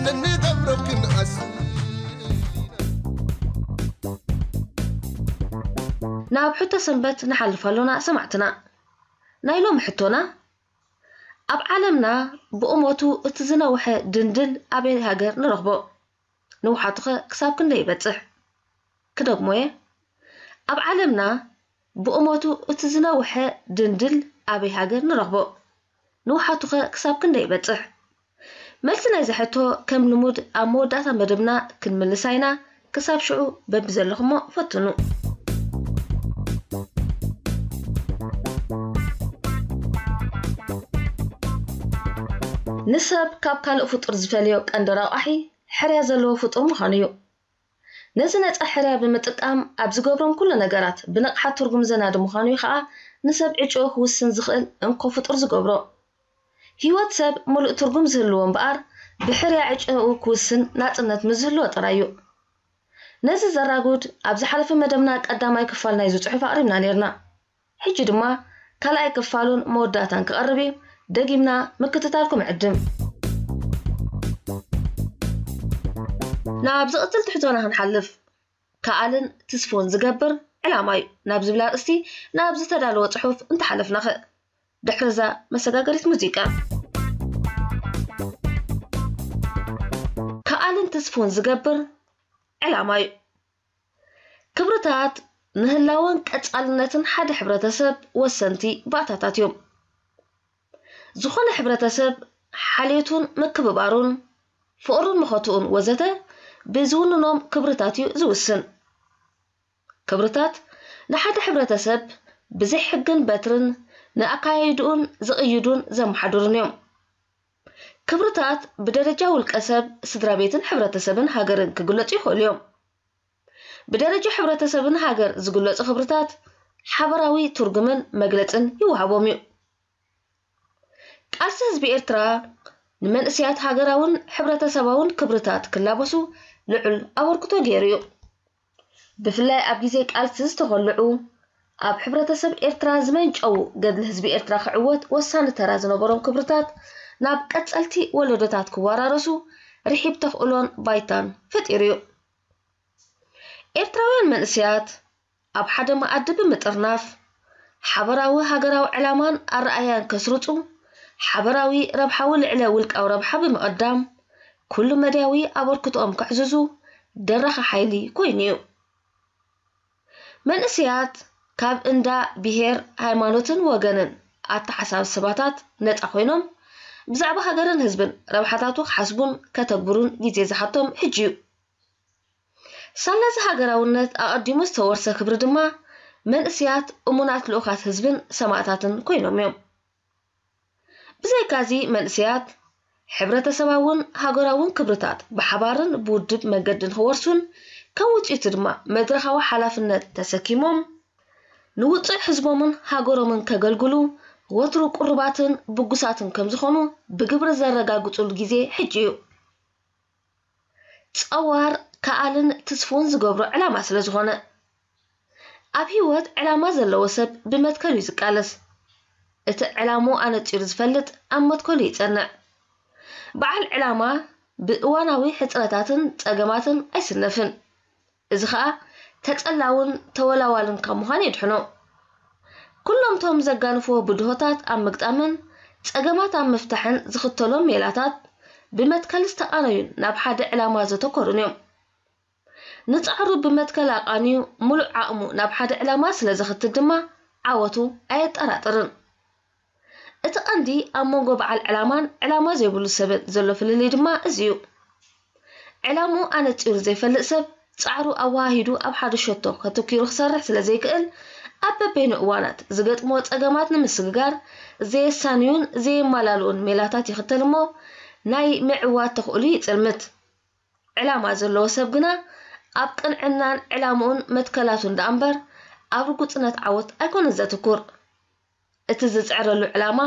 ነንገብሮ ክንኣስብ። ናብ ሕቶ ሰንበት ንሓልፍ ኣሎና ሰማዕትና። ናይ ሎሚ ሕቶና፣ ኣብ ዓለምና ብእሞቱ እቲ ዝነውሐ ድንድል ኣበይ ሃገር ንረኽቦ? ንውሓቱኸ ክሳብ ክንደይ ይበጽሕ? ክደግሞ'የ። ኣብ ዓለምና ብእሞቱ እቲ ዝነውሐ ድንድል ኣበይ ሃገር ንረኽቦ? ንውሓቱኸ ክሳብ ክንደይ ይበጽሕ? መልሲ ናይዛ ሕቶ ከም ልሙድ ኣብ መወዳእታ መደብና ክንምልሳ ኢና። ክሳብ ሽዑ በብዘለኹሞ ፈትኑ። ንሰብ ካብ ካልእ ፍጡር ዝፈልዮ ቀንዲ ረቋሒ ሕርያ ዘለዎ ፍጡር ምዃኑ እዩ። ነዚ ነጻ ሕርያ ብምጥቃም ኣብ ዝገብሮም ኩሉ ነገራት ብንቕሓት ትርጉም ዘናዲ ምዃኑ እዩ ኸኣ ንሰብ ዕጭኡ ክውስን ዝኽእል እንኮ ፍጡር ዝገብሮ። ህይወት ሰብ ምሉእ ትርጉም ዝህልዎ እምበኣር ብሕርያ ዕጭኡ ክውስን ናጽነት ምስ ዝህልዎ ጥራይ እዩ። ነዚ ዘራጉድ ኣብ ዝሓለፈ መደብና ቀዳማይ ክፋል ናይዚ ጽሑፍ ኣቕሪብና ነይርና። ሕጂ ድማ ካልኣይ ክፋሉን መወዳእታን ክቐርብ እዩ። ደጊምና ምክትታልኩም ዕድም። ናብ ዝቕጽል ትሕቶና ክንሓልፍ፣ ከኣልን ትስፎን ዝገብር ዕላማ እዩ ናብ ዝብል ኣርእስቲ ናብ ዝተዳለወ ጽሑፍ እንተሓለፍናኸ፣ ድሕሪ እዛ መሰጋገሪት ሙዚቃ። ከኣልን ትስፎን ዝገብር ዕላማ እዩ። ክብርታት ንህላወን ቀጻልነትን ሓደ ሕብረተሰብ ወሰንቲ ባእታታት እዮም። ዝኾነ ሕብረተሰብ ሓልየቱን ምክብባሩን፣ ፍቕሩን መኸትኡን ወዘተ ብዝውንኖም ክብርታት እዩ ዝውስን። ክብርታት ንሓደ ሕብረተሰብ ብዘይ ሕግን በትርን ንኣካያይድኡን ዝቕይዱን ዘመሓድሩን እዮም። ክብርታት ብደረጃ ውልቀ ሰብ፣ ስድራ ቤትን ሕብረተሰብን ሃገርን ክግለጹ ይኽእሉ እዮም። ብደረጃ ሕብረተሰብን ሃገር ዝግለጹ ክብርታት ሓበራዊ ትርጉምን መግለጽን ይወሃቦም እዩ። ቃልሲ ህዝቢ ኤርትራ ንመንእሰያት ሃገራውን ሕብረተሰባውን ክብርታት ክላበሱ ልዑል ኣበርክቶ ገይሩ እዩ። ብፍላይ ኣብ ግዜ ቃልሲ ዝተኾልዑ፣ ኣብ ሕብረተሰብ ኤርትራ ዝመንጨዉ ገድሊ ህዝቢ ኤርትራ ክዕወት ወሳኒ ተራ ዝነበሮም ክብርታት ናብ ቀጸልቲ ወለዶታት ክወራረሱ ርሒብ ተኽእሎን ባይታን ፈጢሩ እዩ። ኤርትራውያን መንእሰያት ኣብ ሓደ መኣዲ ብምጥርናፍ፣ ሓበራዊ ሃገራዊ ዕላማን ኣረኣያን ከስርጹ፣ ሓበራዊ ረብሓዊ ልዕለ ውልቃዊ ረብሓ ብምቕዳም፣ ኩሉ መዳያዊ ኣበርክቶኦም ከዕዝዙ ደራኺ ሓይሊ ኮይኑ እዩ። መንእሰያት ካብ እንዳ ብሄር፣ ሃይማኖትን ወገንን ኣተሓሳስባታት ነጻ ኮይኖም፣ ብዛዕባ ሃገርን ህዝብን ረብሓታቱ ክሓስቡን ከተግብሩን ግዜ ዝሓቶም ሕጂ እዩ። ሳላ እዚ ሃገራውነት ኣቐዲሙ ዝተወርሰ ክብሪ ድማ፣ መንእሰያት እሙናት ልኡኻት ህዝብን ሰማእታትን ኮይኖም እዮም። ብዘይካዚ፣ መንእሰያት ሕብረተሰባውን ሃገራውን ክብርታት ብሓባርን ብውድብ መገድን ክወርሱን፣ ከም ውጽኢቱ ድማ መድረኻዊ ሓላፍነት ተሰኪሞም፣ ንውጹዕ ህዝቦምን ሃገሮምን ከገልግሉ ወትሩ ቅሩባትን ብጉሳትን ከም ዝኾኑ ብግብሪ ዘረጋግጹሉ ግዜ ሕጂ እዩ። ጸዋር፣ ከኣልን ትስፉን ዝገብሮ ዕላማ ስለ ዝኾነ። ኣብ ህይወት ዕላማ ዘለዎ ሰብ ብመትከል እዩ ዝቃለስ። እቲ ዕላምኡ ኣነጺሩ ዝፈልጥ ኣብ መትከሉ ይጸንዕ። በዓል ዕላማ ብእዋናዊ ሕጽረታትን ጸገማትን ኣይስነፍን። እዚ ኸኣ ተጸላውን ተወላዋልን ካብ ምዃን የድሕኖ። ኩሎም እቶም ዘጋንፍዎ ብድሆታት ኣብ ምግጣምን ጸገማት ኣብ ምፍታሕን ዝኽተሎም ሜላታት ብመትከል ዝተቓነዩን ናብ ሓደ ዕላማ ዘተኮሩን እዮም። ንጻዕሩ ብመትከል ኣቓንዩ ምሉእ ዓቕሙ ናብ ሓደ ዕላማ ስለ ዘኽትት ድማ ዓወቱ ኣየጠራጥርን። እቲ ቀንዲ ኣብ መንጎ በዓል ዕላማን ዕላማ ዘይብሉ ሰብን ዘሎ ፍልልይ ድማ እዚ እዩ። ዕላምኡ ኣነጺሩ ዘይፈልጥ ሰብ ጻዕሩ ኣወሃሂዱ ኣብ ሓደ ሸቶ ከተኪሩ ክሰርሕ ስለ ዘይክእል፣ ኣብ በበይኑ እዋናት ዝገጥሞ ጸገማት ንምስግጋር ዘየሳንዩን ዘየማላልኡን ሜላታት ይኽተል እሞ ናይ ምዕዋት ተኽእሉ ይጽልምት። ዕላማ ዘለዎ ሰብ ግና ኣብ ቅንዕናን ዕላምኡን መትከላቱን ደኣ እምበር ኣብ ርጉጽነት ዓወት ኣይኮነን ዘትኩር። እቲ ዝጽዕረሉ ዕላማ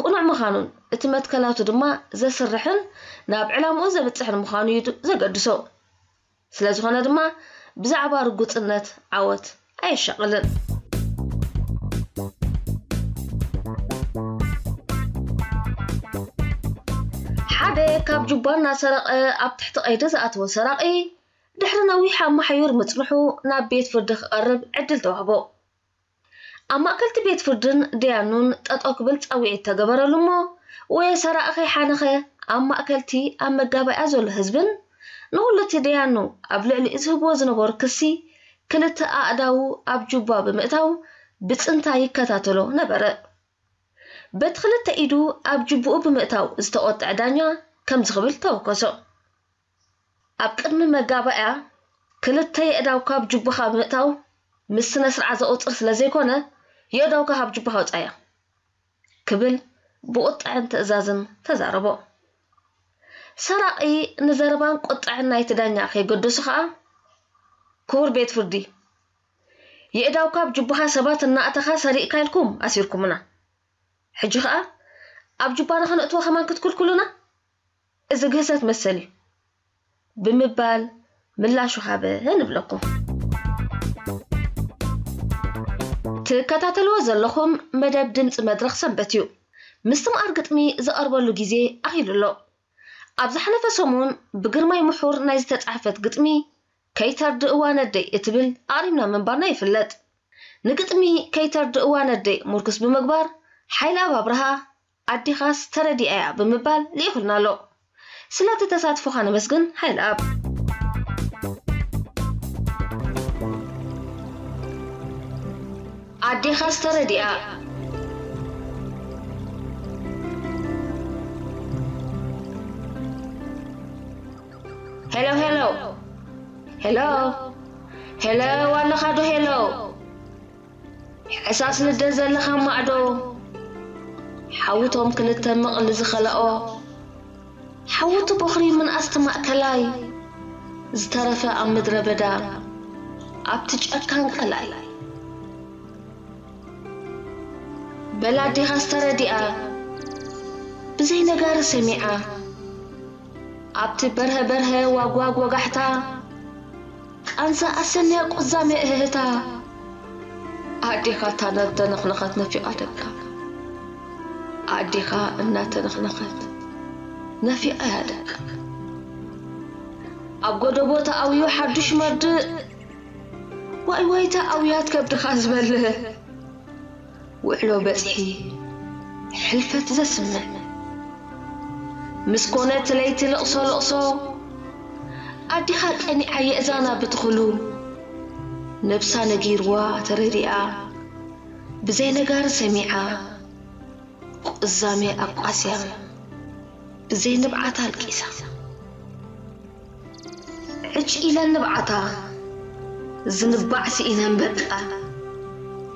ቅኑዕ ምዃኑን እቲ መትከላቱ ድማ ዘስርሕን ናብ ዕላምኡ ዘብጽሕን ምዃኑ እዩ ዘገድሶ። ስለ ዝኾነ ድማ ብዛዕባ ርጉጽነት ዓወት ኣየሻቕልን። ሓደ ካብ ጁባ እናሰረቐ ኣብ ትሕቲ ቀይዲ ዝኣተወ ሰራቒ፣ ድሕሪ ነዊሕ ኣብ ማሕዩር ምጽንሑ ናብ ቤት ፍርዲ ክቐርብ ዕድል ተዋህቦ። ኣብ ማእከልቲ ቤት ፍርድን ደያኑን ጠጠው ክብል ጻውዒት ተገበረሉ እሞ፣ ወየ ሰራቒ ከይሓነኸ ኣብ ማእከልቲ ኣብ መጋባእያ ዘሎ ህዝብን ንኹሉ እቲ ደያኑ ኣብ ልዕሊኡ ዝህብዎ ዝነበሩ ክሲ ክልተ ኣእዳዉ ኣብ ጁባ ብምእታው ብጽንታ ይከታተሎ ነበረ። በቲ ክልተ ኢዱ ኣብ ጁብኡ ብምእታው ዝተቖጥዐ ዳኛ ከምዚ ክብል ተወከሶ። ኣብ ቅድሚ መጋባእያ ክልተ የእዳውካ ኣብ ጁብኻ ብምእታው ምስ ስነ ስርዓት ዘቑጽር ስለ ዘይኮነ የእዳውካ ካብ ጁብኻ ኣውጻያ ክብል ብቁጥዐን ትእዛዝን ተዛረቦ። ሰራቒ ንዘረባን ቁጥዐን ናይቲ ዳኛ ከይገደሱ ከኣ፣ ክቡር ቤት ፍርዲ፣ የእዳውካ ኣብ ጁብኻ ሰባት እናእተኻ ሰሪቕካ ኢልኩም ኣሲርኩምና። ሕጂ ኸኣ ኣብ ጁባና ከነእትዎ ከማን ክትክልክሉና? እዚ ግህሰት መሰል እዩ ብምባል ምላሹ ሃበ ንብለኩም። ትከታተልዎ ዘለኹም መደብ ድምፂ መድረኽ ሰንበት እዩ። ምስትምቓር ግጥሚ ዝቐርበሉ ግዜ ኣኺሉ ኣሎ። ኣብ ዝሓለፈ ሰሙን ብግርማይ ምሑር ናይ ዝተጻሕፈት ግጥሚ ከይተርድእዋ ነደይ እትብል ኣቕሪብና ምንባርና ይፍለጥ። ንግጥሚ ከይተርድእዋ ነደይ ምርኩስ ብምግባር ሓይለኣብ ኣብርሃ ኣዴኻስ ተረዲኣያ ብምባል ልኢኹልና ኣሎ። ስለቲ ተሳትፎኻ ነመስግን ሓይለኣብ። ኣዴኻስ ተረዲኣ። ሄሎ ሄሎ ሄሎ ሄሎ ኣለኻ ዶ ሄሎ? ሕሳስ ንደ ዘለኻ ማዕዶ ሓውቶም ክልተ ምቕሊ ዝኸለኦ ሓውቲ ቦኽሪ ምንኣስቲ ማእከላይ ዝተረፈ ኣብ ምድረ በዳ ኣብቲ ጨካን ቀላይ በላ ኣዴኻስ ተረዲኣ ብዘይ ነጋሪ ሰሚዓ ኣብቲ በርሀ በርሀ ዋጓግ ወጋሕታ ቃንዛ ኣሰንያ ቁዛመ እህህታ ኣዴኻ እታ ነብተነኽነኸት ነፊቓ ደቃ ኣዴኻ እናተነኽነኸት ነፊቓ እያ ደቃ ኣብ ጎደቦ ተኣውዩ ሓዱሽ መርድእ ዋይ ዋይታ ኣውያት ከብድኻ ዝበልህ ውዕሎ በጽሒ ሕልፈት ዘስምዕ ምስ ኮነ እቲ ለይቲ ልቕሶ ልቕሶ ኣዴኻ ቀኒዓ የእዛና ብትኽሉ ነብሳ ነጊርዋ ተረዲኣ ብዘይ ነጋሪ ሰሚዓ ቁዛሜ ኣቋስያ ብዘይ ንብዓት ኣልቂሳ ዕጭ ኢለን ንብዓታ ዝንባዕ ስኢነን በቃ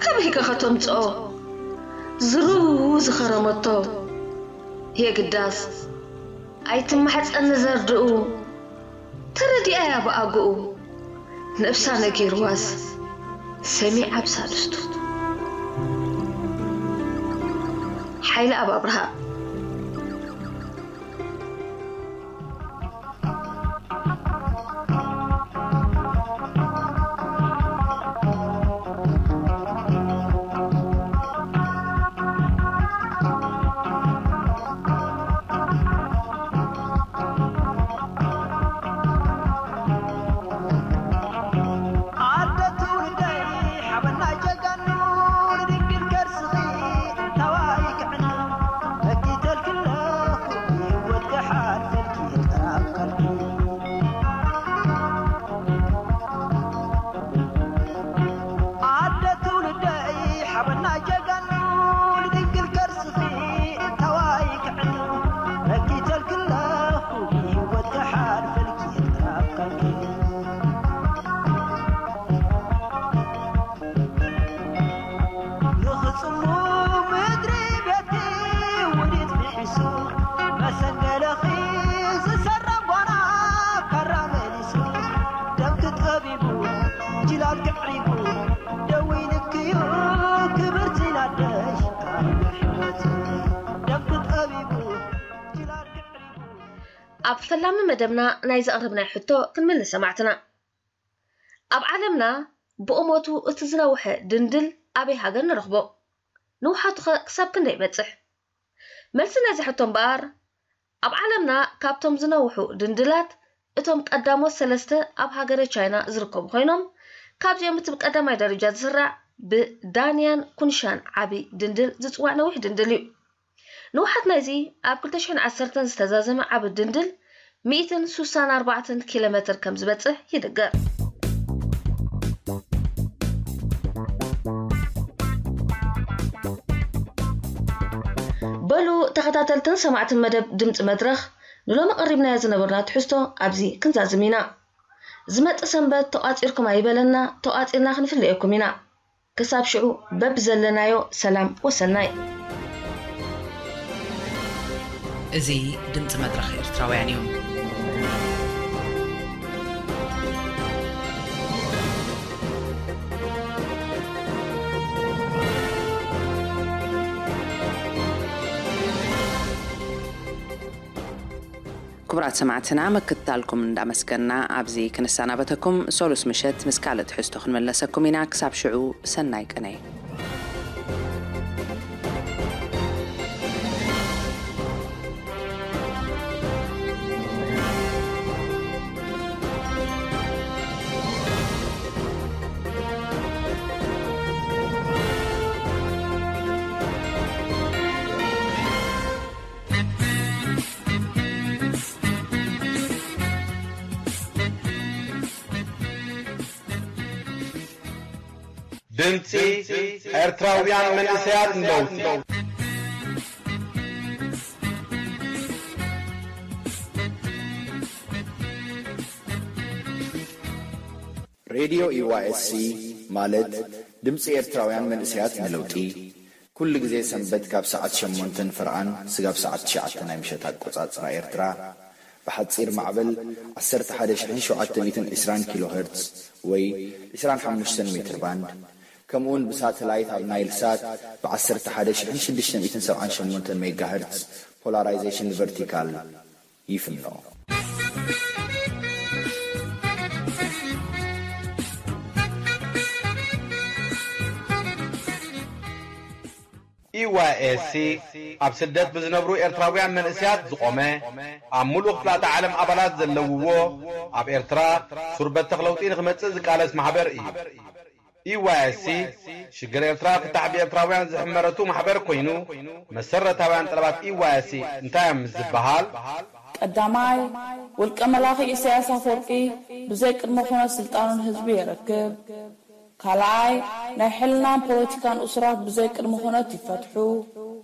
ከመይ ከኸተምፅኦ ዝርው ዝኸረመቶ የግዳስ ኣይትማሕፀኒ ዘርድኡ ተረዲኣያ ብኣግኡ ነብሳ ነጊርዋስ ሰሚዓ ብሳልስቱ ሓይለ ኣብ ኣብርሃ ኣብ ፈላሚ መደብና ናይ ዘቕረብናዮ ሕቶ ክንምልስ ሰማዕትና። ኣብ ዓለምና ብእሞቱ እቲ ዝነውሐ ድንድል ኣበይ ሃገር ንረኽቦ? ንውሓቱኸ ክሳብ ክንደይ ይበጽሕ? መልሲ ናይዚ ሕቶ እምበኣር ኣብ ዓለምና ካብቶም ዝነውሑ ድንድላት እቶም ቀዳሞት ሰለስተ ኣብ ሃገረ ቻይና ዝርከቡ ኮይኖም ካብዚኦም እቲ ብቀዳማይ ደረጃ ዝስራዕ ብዳንያን ኩንሻን ዓቢ ድንድል ዝጽዋዕ ነዊሕ ድንድል እዩ። ንውሓት ናይዚ ኣብ ክልተ ሽሕን ዓሰርተን ዝተዛዘመ ዓቢ ድንድል ሚእትን ስሳን ኣርባዕተን ኪሎ ሜትር ከም ዝበጽሕ ይድገር። በሉ ተኸታተልትን ሰማዕትን መደብ ድምፂ መድረኽ ንሎሚ ቀሪብናዮ ዝነበርና ትሕዝቶ ኣብዚ ክንዛዝም ኢና። ዝመጽእ ሰንበት ተቋጺርኩም ኣይበለና፣ ተቋጺርና ክንፍለየኩም ኢና። ክሳብ ሽዑ በብዘለናዮ ሰላም ወሰናይ። እዚ ድምፂ መድረኽ ኤርትራውያን እዩ። ክቡራት ሰማዕትና ምክትታልኩም እንዳመስገና ኣብዚ ክንሰናበተኩም። ሶሉስ ምሸት ምስ ካልእ ትሕዝቶ ክንመለሰኩም ኢና። ክሳብ ሽዑ ሰናይ ቅነ። ድምጺ ኤርትራውያን መንእሰያት ንለውጢ። ሬድዮ ዩ ዋይ ኤስ ሲ ማለት ድምፂ ኤርትራውያን መንእሰያት ንለውጢ፣ ኩሉ ግዜ ሰንበት ካብ ሰዓት ሸሞንተን ፍርቓን ስጋብ ሰዓት ትሽዓተ ናይ ምሸት ኣቆጻጽራ ኤርትራ፣ ብሓጺር ማዕበል ዓሰርተ ሓደ ሽሕን ሸውዓተ ሚእትን ዕስራን ኪሎ ሄርትዝ ወይ ዕስራን ሓሙሽተን ሜትር ባንድ፣ ከምኡውን ብሳተላይት ኣብ ናይል ሳት ብ ዓሰርተ ሓደ ሽሕን ሽዱሽተ ሚእትን ሰብዓን ሸሞንተን ሜጋ ሄርትዝ ፖላራይዜሽን ቨርቲካል ይፍኖ። ኢ ዋይ ኤስ ሲ ኣብ ስደት ብዝነብሩ ኤርትራውያን መንእሰያት ዝቖመ፣ ኣብ ምሉእ ክፍላተ ዓለም ኣባላት ዘለውዎ፣ ኣብ ኤርትራ ሱር በተኽ ለውጢ ንኽመጽእ ዝቃለስ ማሕበር እዩ። ኢ ዋይ ኤስ ሲ ሽግር ኤርትራ ፍታሕ ብኤርትራውያን ዝሕመረቱ ማሕበር ኮይኑ፣ መሰረታውያን ጠለባት ኢ ዋይ ኤስ ሲ እንታይ እዮም ምስ ዝበሃል፣ ቀዳማይ፣ ውልቀ መላኺ ኢሳያስ ኣፈወርቂ ብዘይ ቅድመ ኩነት ስልጣኑ ንህዝቢ የረክብ። ካልኣይ፣ ናይ ሕልናን ፖለቲካን እሱራት ብዘይ ቅድመ ኩነት ይፈትሑ።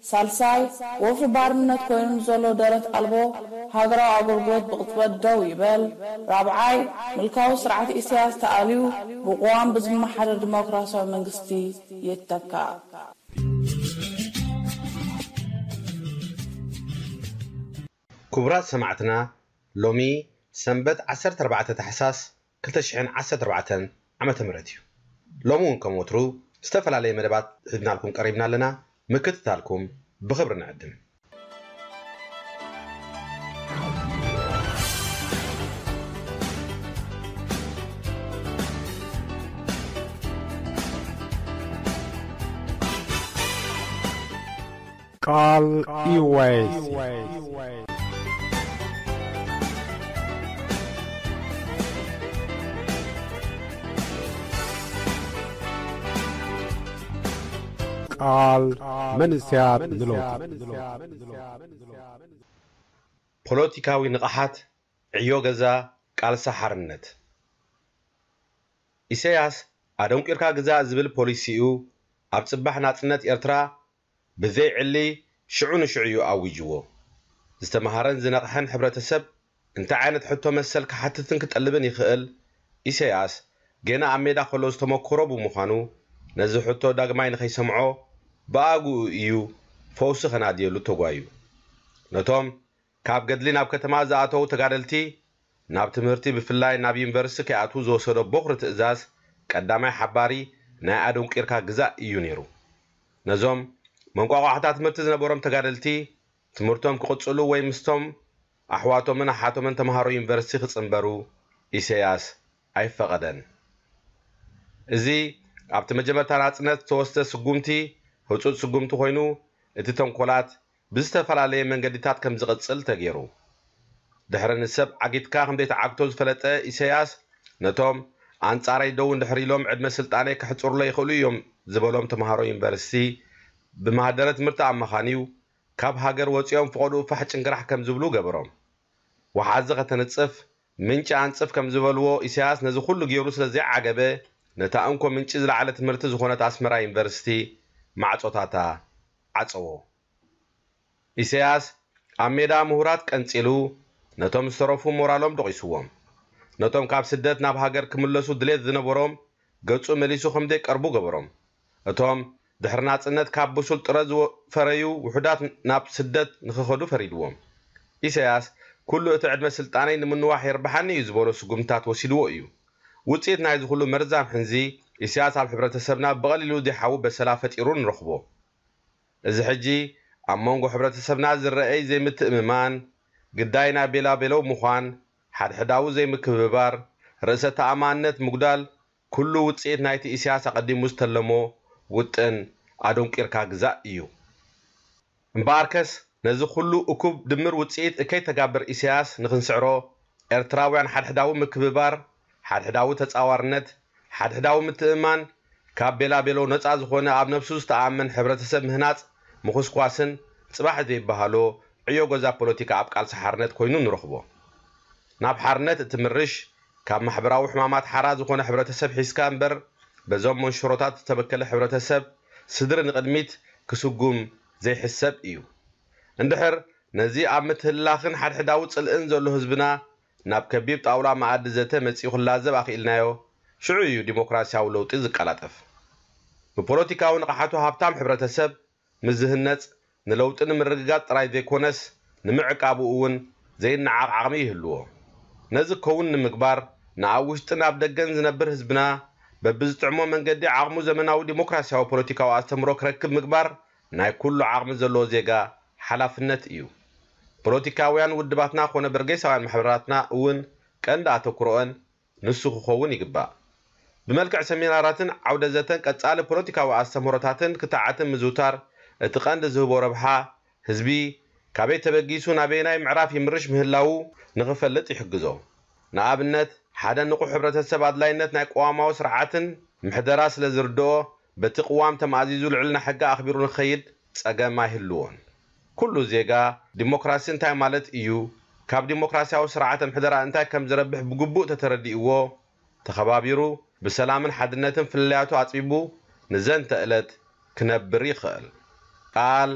ሳልሳይ፣ ወፍሪ ባርነት ኮይኑ ንዘሎ ደረት ኣልቦ ሃገራዊ ኣገልግሎት ብቕጽበት ደው ይበል። ራብዓይ፣ ምልካዊ ስርዓት ኢሳያስ ተኣልዩ ብቅዋም ብዝመሓደር ዲሞክራሲያዊ መንግስቲ ይተካእ። ክቡራት ሰማዕትና፣ ሎሚ ሰንበት ዓሰርተ ኣርባዕተ ታሕሳስ ክልተ ሽሕን ዓሰርተ ኣርባዕተን ዓመተ ምህረት እዩ። ሎሚ እውን ከም ወትሩ ዝተፈላለየ መደባት ሒዝናልኩም ቀሪብና ኣለና። ምክትታልኩም ብኽብሪ ንዕድም። ቃል ኢ ዋይ ኤስ። ቃል መንእሰያት ንለውጢ። ፖለቲካዊ ንቕሓት፣ ዕዮ ገዛ፣ ቃልሲ ሓርነት። ኢሰያስ ኣደንቂርካ ግዛእ ዝብል ፖሊሲኡ ኣብ ጽባሕ ናጽነት ኤርትራ ብዘይ ዕሊ ሽዑ ንሽዑ እዩ ኣዊጅዎ። ዝተመሃረን ዝነቕሐን ሕብረተሰብ እንታይ ዓይነት ሕቶ መሰል ክሓትትን ክጠልብን ይኽእል? ኢሰያስ ገና ኣብ ሜዳ ከሎ ዝተመኮሮ ብምዃኑ ነዚ ሕቶ ዳግማይ ንኸይሰምዖ ብኣግኡ እዩ ፈውሲ ከናድየሉ ተጓዩ። ነቶም ካብ ገድሊ ናብ ከተማ ዝኣተዉ ተጋደልቲ ናብ ትምህርቲ ብፍላይ ናብ ዩኒቨርሲቲ ከይኣትዉ ዝወሰዶ ቦኽሪ ትእዛዝ ቀዳማይ ሓባሪ ናይ ኣደንቂርካ ግዛእ እዩ ነይሩ። ነዞም መንቋቋሕታ ትምህርቲ ዝነበሮም ተጋደልቲ ትምህርቶም ክቕጽሉ ወይ ምስቶም ኣሕዋቶምን ኣሓቶምን ተምሃሮ ዩኒቨርሲቲ ክጽንበሩ ኢሰያስ ኣይፈቐደን። እዚ ኣብቲ መጀመርታ ናጽነት ዝተወስደ ስጉምቲ ህጹጽ ስጉምቲ ኮይኑ እቲ ተንኮላት ብዝተፈላለየ መንገዲታት ከም ዝቕጽል ተገይሩ። ድሕሪ ንሰብ ዓጊትካ ከም ዘይትዓግቶ ዝፈለጠ ኢሰያስ ነቶም ኣንጻረይ ደው እንድሕር ኢሎም ዕድመ ስልጣነይ ከሕጽሩለይ ይኽእሉ እዮም ዝበሎም ተምሃሮ ዩኒቨርሲቲ ብማህደረ ትምህርቲ ኣመኻንዩ ካብ ሃገር ወጺኦም ፍቐድኡ ፋሕ ጭንግራሕ ከም ዝብሉ ገበሮም። ወሓዚ ከተንጽፍ ምንጪ ኣንጽፍ ከም ዝበልዎ ኢሳያስ ነዚ ኩሉ ገይሩ ስለ ዘይዓገበ ነታ እንኮ ምንጪ ዝለዓለ ትምህርቲ ዝኾነት ኣስመራ ዩኒቨርሲቲ ማዕጾታታ ዓጸዎ። ኢሳያስ ኣብ ሜዳ ምሁራት ቀንጺሉ ነቶም ዝተረፉ ሞራሎም ዶቒስዎም። ነቶም ካብ ስደት ናብ ሃገር ክምለሱ ድሌት ዝነበሮም ገጹ መሊሱ ከም ዘይቀርቡ ገበሮም። እቶም ድሕሪ ናጽነት ካብ ብሱል ጥረ ዝፈረዩ ውሑዳት ናብ ስደት ንኽኸዱ ፈሪድዎም። ኢሳያስ ኩሉ እቲ ዕድመ ስልጣነይ ንምንዋሕ የርብሓኒ እዩ ዝበሎ ስጉምትታት ወሲድዎ እዩ። ውጽኢት ናይዚ ኩሉ መርዛም ሕንዚ ኢሳያስ ኣብ ሕብረተሰብና ብቐሊሉ ዘይሓዊ በሰላ ፈጢሩ ንረኽቦ። እዚ ሕጂ ኣብ መንጎ ሕብረተሰብና ዝረኣይ ዘይምትእምማን፣ ግዳይ ናይ ቤላቤለው ምዃን፣ ሓድሕዳዊ ዘይምክብባር፣ ርእሰ ተኣማንነት ምጉዳል ኩሉ ውጽኢት ናይቲ ኢሳያስ ኣቐዲሙ ዝተለሞ ውጥን ኣደንቂርካ ግዛእ እዩ። እምበኣርከስ ነዚ ኩሉ እኩብ ድምር ውጽኢት እከይ ተጋብር ኢሳያስ ንኽንስዕሮ ኤርትራውያን ሓድሕዳዊ ምክብባር፣ ሓድሕዳዊ ተጻዋርነት፣ ሓድሕዳዊ ምትእምማን፣ ካብ ቤላቤሎ ነጻ ዝኾነ ኣብ ነብሱ ዝተኣመን ሕብረተሰብ ምህናጽ ምኹስኳስን ጽባሕ ዘይበሃሎ ዕዮ ገዛ ፖለቲካ ኣብ ቃልሲ ሓርነት ኮይኑ ንረኽቦ። ናብ ሓርነት እትምርሽ ካብ ማሕበራዊ ሕማማት ሓራ ዝኾነ ሕብረተሰብ ሒዝካ እምበር በዞም መንሽሮታት ዝተበከለ ሕብረተሰብ ስድሪ ንቕድሚት ክስጉም ዘይሕሰብ እዩ። እንድሕር ነዚ ኣብ ምትህልላኽን ሓድሕዳዊ ጽልእን ዘሎ ህዝብና ናብ ከቢብ ጣውላ መኣዲ ዘተ መጺኡ ክላዘብ ኣኽኢልናዮ፣ ሽዑ እዩ ዲሞክራሲያዊ ለውጢ ዝቀላጠፍ። ብፖለቲካዊ ንቕሓቱ ሃብታም ሕብረተሰብ ምስ ዝህነጽ፣ ንለውጢ ንምርግጋጽ ጥራይ ዘይኮነስ፣ ንምዕቃቡ እውን ዘይነዓቕ ዓቕሚ ይህልዎ። ነዚ ክከውን ንምግባር፣ ንኣብ ውሽጥን ኣብ ደገን ዝነብር ህዝብና በብዝጥዕሞ መንገዲ ዓቕሙ ዘመናዊ ዲሞክራሲያዊ ፖለቲካዊ ኣስተምህሮ ክረክብ ምግባር ናይ ኩሉ ዓቕሚ ዘለዎ ዜጋ ሓላፍነት እዩ። ፖለቲካውያን ውድባትና ኮነ በርጌሳውያን ማሕበራትና እውን ቀንዲ ኣተኩሮአን ንሱ ክኸውን ይግባእ። ብመልክዕ ሰሚናራትን ዓውደ ዘተን ቀጻሊ ፖለቲካዊ ኣስተምህሮታትን ክትዓትን ምዝውታር እቲ ቀንዲ ዝህቦ ረብሓ፣ ህዝቢ ካበይ ተበጊሱ ናበየናይ ምዕራፍ ይምርሽ ምህላዉ ንኽፈልጥ ይሕግዞ። ንኣብነት፣ ሓደ ንቑሕ ሕብረተሰብ ኣድላይነት ናይ ቅዋማዊ ስርዓትን ምሕደራ ስለ ዝርድኦ፣ በቲ ቅዋም ተማእዚዙ ልዕልና ሕጊ ኣኽቢሩ ንኽኸይድ ጸገም ኣይህልዎን። ኩሉ ዜጋ ዲሞክራሲ እንታይ ማለት እዩ፣ ካብ ዲሞክራሲያዊ ስርዓተ ምሕደራ እንታይ ከም ዝረብሕ ብግቡእ ተተረዲእዎ፣ ተኸባቢሩ፣ ብሰላምን ሓድነትን ፍልልያቱ ኣጽቢቡ ንዘንተ ዕለት ክነብር ይኽእል። ቃል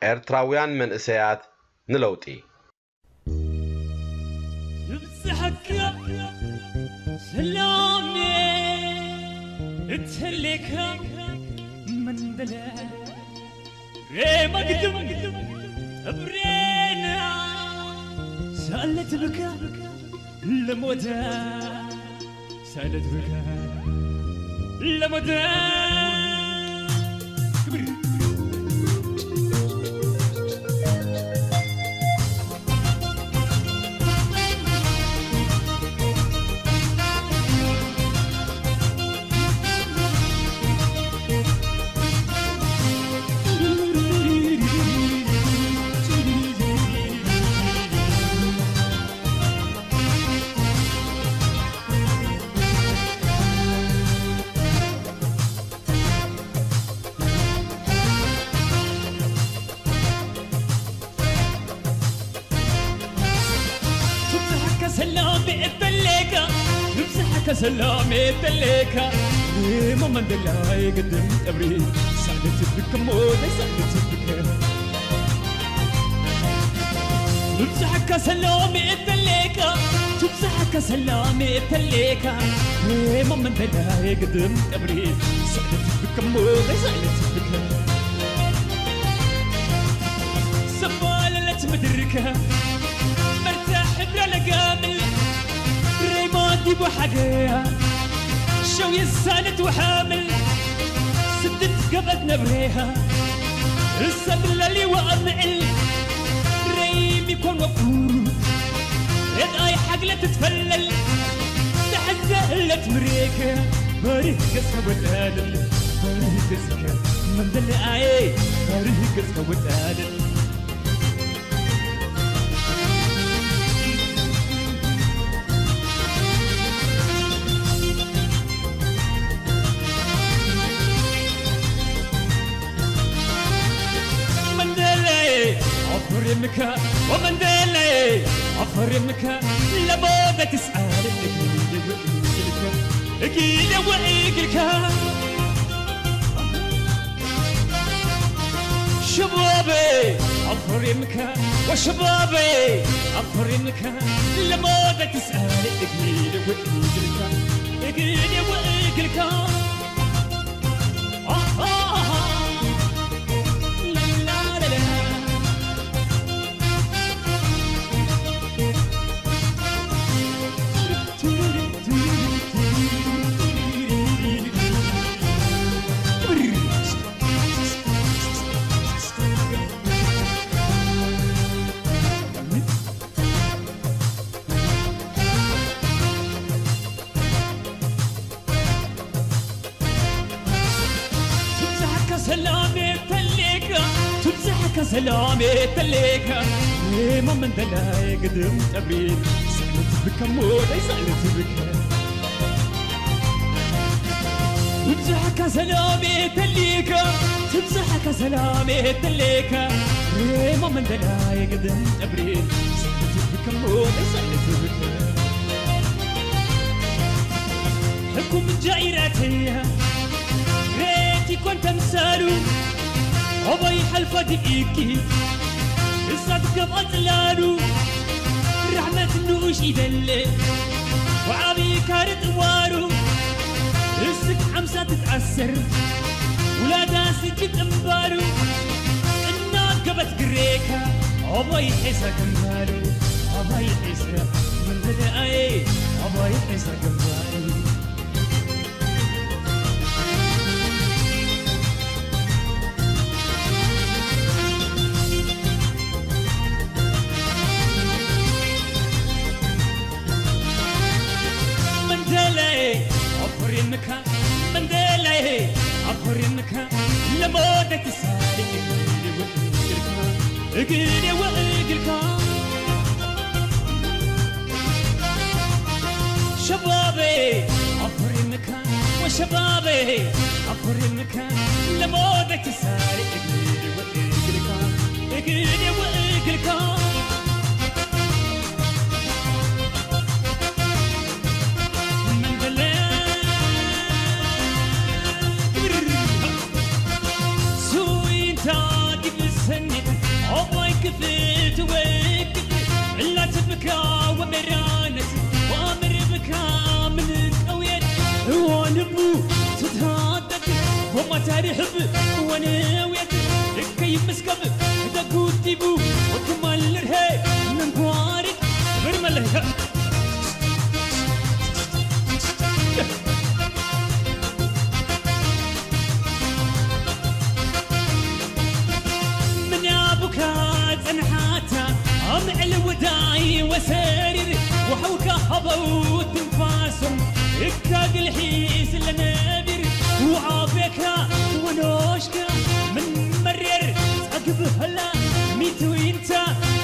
ኤርትራውያን መንእሰያት ንለውጢ። ትብጽሐካ ሰላም እትህሌካ መንደለ ሬመግድም እብሬና ሳለት ብካ ለሞተ ሳለት ብካ ለሞተ ክብር ትብዝሓካ ሰላም እተሌካ ትብዝሓካ ሰላም እተሌካ እሞ መንደላይ ግድም ጠብሪ ሳዕደት ብከሞ ናይ ሳዕደት ብከ ትብዝሓካ ሰላም እተሌካ ትብዝሓካ ሰላም እተሌካ እሞ መንደላይ ግድም ጠብሪ ሳዕደት ብከሞ ናይ ሳዕደት ብከ ሰባለለት ምድርከ መርታ ሕብረ ለጋምል ሬማ ዲቡ ሓገያ ሸው የሳነት ወሓምል ስድት ገበት ነብሬሃ እሰብለሊ ወኣምዕል ሬም ይኮን ወኩሩ ሬጣይ ሓግለ ትትፈለል ተሕዘ እለት ምሬከ በሪህ ገጽከ ወዳድል በሪህ ገጽከ መንደለ ኣየ በሪህ ገጽከ ወዳድል መንደለ ኣፍሪምከ ወመንደለ ኣፍሪምከ ለቦበት ስዓል እግልከ እግለ ወእግልከ شبابي أفرمك وشبابي أفرمك لموضة تسأل إجيلي وإجلك إجيلي وإجلك آه آه آه لا لا لا لا ሰላሜ ተሌካ ትብዛሕካ ሰላሜ ተሌካ ሞ መንደላይ ግድም ጠብሪ ስእነት ብከሞ ናይ ስእነት ብከ ትብዛሕካ ሰላሜ ተሌካ ትብዛሕካ ሰላሜ ተሌካ ሞ መንደላይ ግድም ጠብሪ ስእነት ብከሞ ናይ ስእነት ብከ ሕኩም ጃኢራተያ ኮን ተምሳሉ ሆቦይ ሓልፎ ድኢኪ እሳት ከም ኣጽላሉ ራሕመት ንኡሽ ይደለ ወዓቢ ካርጥ ዋሩ እስክ ሓምሳ ትትኣሰር ውላዳ ስጅ ጥንባሩ እናገበት ግሬካ ሆቦይ ሒሰ ግንባሩ ሆቦይ ሒሰ መንገዲ ኣየ ሆቦይ ሒሰ ግንባሩ መንደላይ ኣኮሪምካ መንደላይ ኣኮሪምካ ለሞደት ሳሪ እግዴ ወእግልካ እግዴ ወእግልካ ሸባቤ ኣኮሪምካ ወሸባቤ ኣኮሪምካ ለሞደት ሳሪ እግዴ ወእግልካ እግዴ ወእግልካ መንደለ ሱይንታ ግብሰኒት ኣባይ ክፍት ወግድ እላትብካ ወመራነት ወምርብካ ምን ቀውየት ወንቡ ትታደግ ወማታሪ ሕብ ወነውየት እከይ ምስከብ ደጉዲቡ ወክማልርሄ መንጓሪት ብርመለህ ምንያቡካ ጸንሓታ ኣብ ልዕሊ ውዳይ ወሰሪር ወሓውካ ሃበው ትንፋሶም እካ ግልሒ ስለነቢር ወዓቤካ ወኖሽካ ምን መሬር ጸግብ ህላ ሚትዊንታ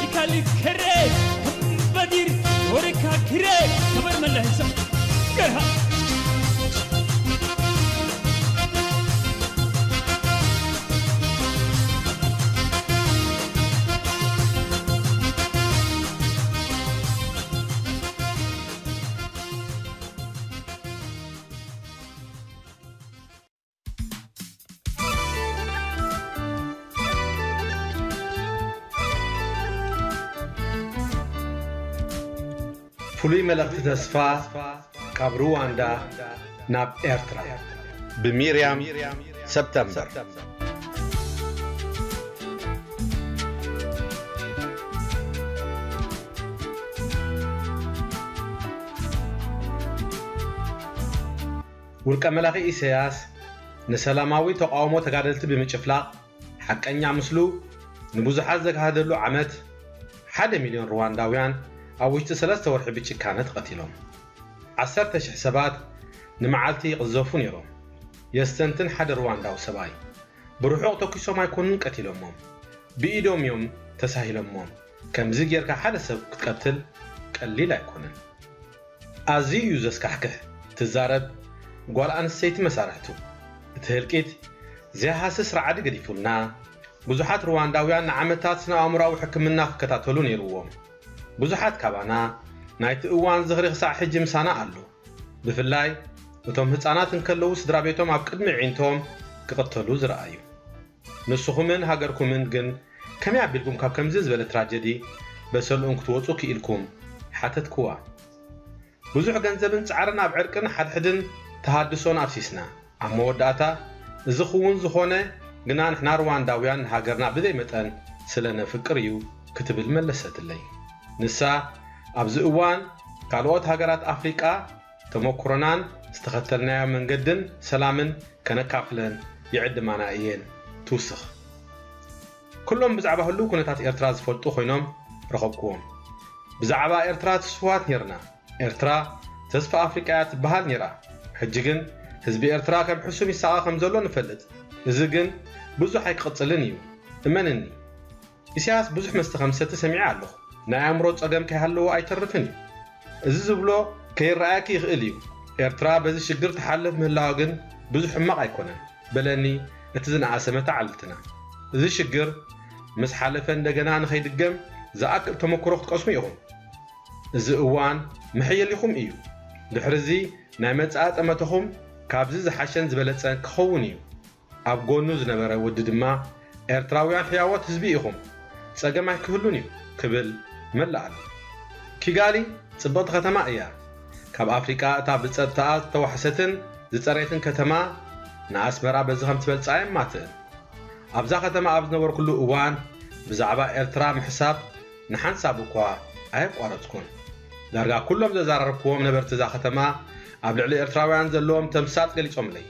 ይካል ክሬ በዲር ወርካ ክሬ ከበር መለህሰ ገርሃ ፍሉይ መልእኽቲ ተስፋ ካብ ሩዋንዳ ናብ ኤርትራ ብሚርያም ሰብተምበር። ውልቀ መላኺ ኢሰያስ ንሰላማዊ ተቓውሞ ተጋደልቲ ብምጭፍላቕ ሓቀኛ ምስሉ ንብዙሓት ዘግሃደሉ ዓመት ሓደ ሚልዮን ሩዋንዳውያን ኣብ ውሽጢ ሰለስተ ወርሒ ብጭካነ ተቐቲሎም። ዓሰርተ ሽሕ ሰባት ንመዓልቲ ይቕዘፉ ነይሮም። የስተንትን ሓደ ሩዋንዳዊ ሰብኣይ ብርሑቕ ተኲሶም ኣይኮኑን ቀቲሎሞም፣ ብኢዶም እዮም ተሳሂሎሞም። ከምዚ ጌርካ ሓደ ሰብ ክትቀትል ቀሊል ኣይኮነን። ኣዝዩ እዩ ዘስካሕክሕ። ትዛረብ ጓል ኣንስተይቲ መሳርሕቱ። እቲ ህልቂት ዘይሃስስ ራዕዲ ገዲፉልና። ብዙሓት ሩዋንዳውያን ንዓመታት ስነ-ኣእምሮኣዊ ሕክምና ክከታተሉ ነይርዎም። ብዙሓት ካባና ናይቲ እዋን ዝኽሪ ክሳዕ ሕጂ ምሳና ኣሎ። ብፍላይ እቶም ህጻናት እንከለዉ ስድራ ቤቶም ኣብ ቅድሚ ኣዒንቶም ክቕተሉ ዝረኣዩ። ንስኹምን ሃገርኩምን ግን ከመይ ኣቢልኩም ካብ ከምዚ ዝበለ ትራጀዲ በሰልኡን ክትወጹ ክኢልኩም? ሓተትክዋ። ብዙሕ ገንዘብን ጻዕርን ኣብ ዕርቅን ሓድሕድን ተሃድሶን ኣፍሲስና። ኣብ መወዳእታ እዚ ክውን ዝኾነ ግና ንሕና ሩዋንዳውያን ንሃገርና ብዘይ መጠን ስለ ነፍቅር እዩ ክትብል መለሰትለይ። ንሳ ኣብዚ እዋን ካልኦት ሃገራት ኣፍሪቃ ተመኩሮናን ዝተኸተልናዮ መንገድን ሰላምን ከነካፍለን ይዕድማና እየን ትውስኽ። ኩሎም ብዛዕባ ህሉው ኩነታት ኤርትራ ዝፈልጡ ኮይኖም ረኸብክዎም። ብዛዕባ ኤርትራ ትስፉዋት ኔርና። ኤርትራ ተስፋ ኣፍሪቃ እያ ትበሃል ኔራ። ሕጂ ግን ህዝቢ ኤርትራ ከም ሕሱም ይሳቐ ከም ዘሎ ንፈልጥ። እዚ ግን ብዙሕ ኣይክቕጽልን እዩ። እመንኒ። ኢሳያስ ብዙሕ መስተ ከም ዝሰቲ ሰሚዐ ኣለኹ። ናይ ኣእምሮ ጸገም ከይሃለዎ ኣይተርፍን እዩ። እዚ ዝብሎ ከይረኣየኪ ይኽእል እዩ። ኤርትራ በዚ ሽግር ትሓልፍ ምህላዋ ግን ብዙሕ ሕማቕ ኣይኮነን። በለኒ እቲ ዝነኣሰ መተዓልልትና። እዚ ሽግር ምስ ሓለፈ እንደገና ንኸይድገም ዝኣክል ተመክሮ ክትቀስሙ ኢኹም። እዚ እዋን መሐየሊኹም እዩ። ድሕሪ እዚ ናይ መጻኢ ጠመተኹም ካብዚ ዝሓሸን ዝበለጸን ክኸውን እዩ። ኣብ ጎኑ ዝነበረ ወዲ ድማ፣ ኤርትራውያን ሕያዎት ህዝቢ ኢኹም፣ ጸገም ኣይክህሉን እዩ ክብል መለኣሉ። ኪጋሊ ጽብቕቲ ከተማ እያ። ካብ ኣፍሪቃ እታ ብጸጥታኣ ዝተዋሕሰትን ዝጸረየትን ከተማ፣ ንኣስመራ በዚ ከም ትበልጻ የማትእ። ኣብዛ ከተማ ኣብ ዝነበርኩሉ እዋን ብዛዕባ ኤርትራ ምሕሳብ ንሓንሳብ እኳ ኣየቋረጽኩን። ዳርጋ ኩሎም ዘዘራረብክዎም ነበርቲ እዛ ከተማ ኣብ ልዕሊ ኤርትራውያን ዘለዎም ተምሳጥ ገሊጾምለይ።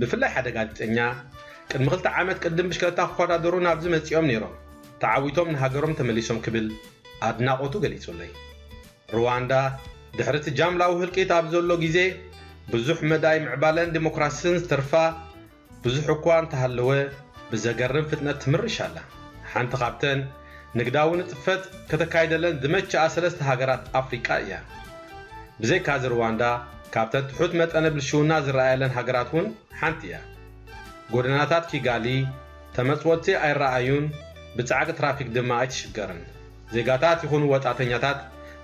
ብፍላይ ሓደ ጋዜጠኛ፣ "ቅድሚ ክልተ ዓመት ቅድም ብሽክለታ ክወዳደሩ ናብዚ መጺኦም ነይሮም፣ ተዓዊቶም ንሃገሮም ተመሊሶም" ክብል ኣድናቖቱ ገሊጹለይ። ሩዋንዳ ድሕሪ እቲ ጃምላዊ ህልቂት ኣብ ዘሎ ግዜ፣ ብዙሕ መዳይ ምዕባለን ዲሞክራስን ዝተርፋ፣ ብዙሕ እኳ እንተሃለወ፣ ብዘገርም ፍጥነት ትምርሽ ኣላ። ሓንቲ ካብተን ንግዳዊ ንጥፈት ከተካይደለን ዝመችኣ ሰለስተ ሃገራት ኣፍሪቃ እያ። ብዘይካዚ ሩዋንዳ ካብተን ትሑት መጠነ ብልሽውና ዝረኣየለን ሃገራት እውን ሓንቲ እያ። ጎደናታት ኪጋሊ ተመጽወቲ ኣይረኣዩን፣ ብጻዕቂ ትራፊክ ድማ ኣይትሽገርን። ዜጋታት ይኹኑ ወጻእተኛታት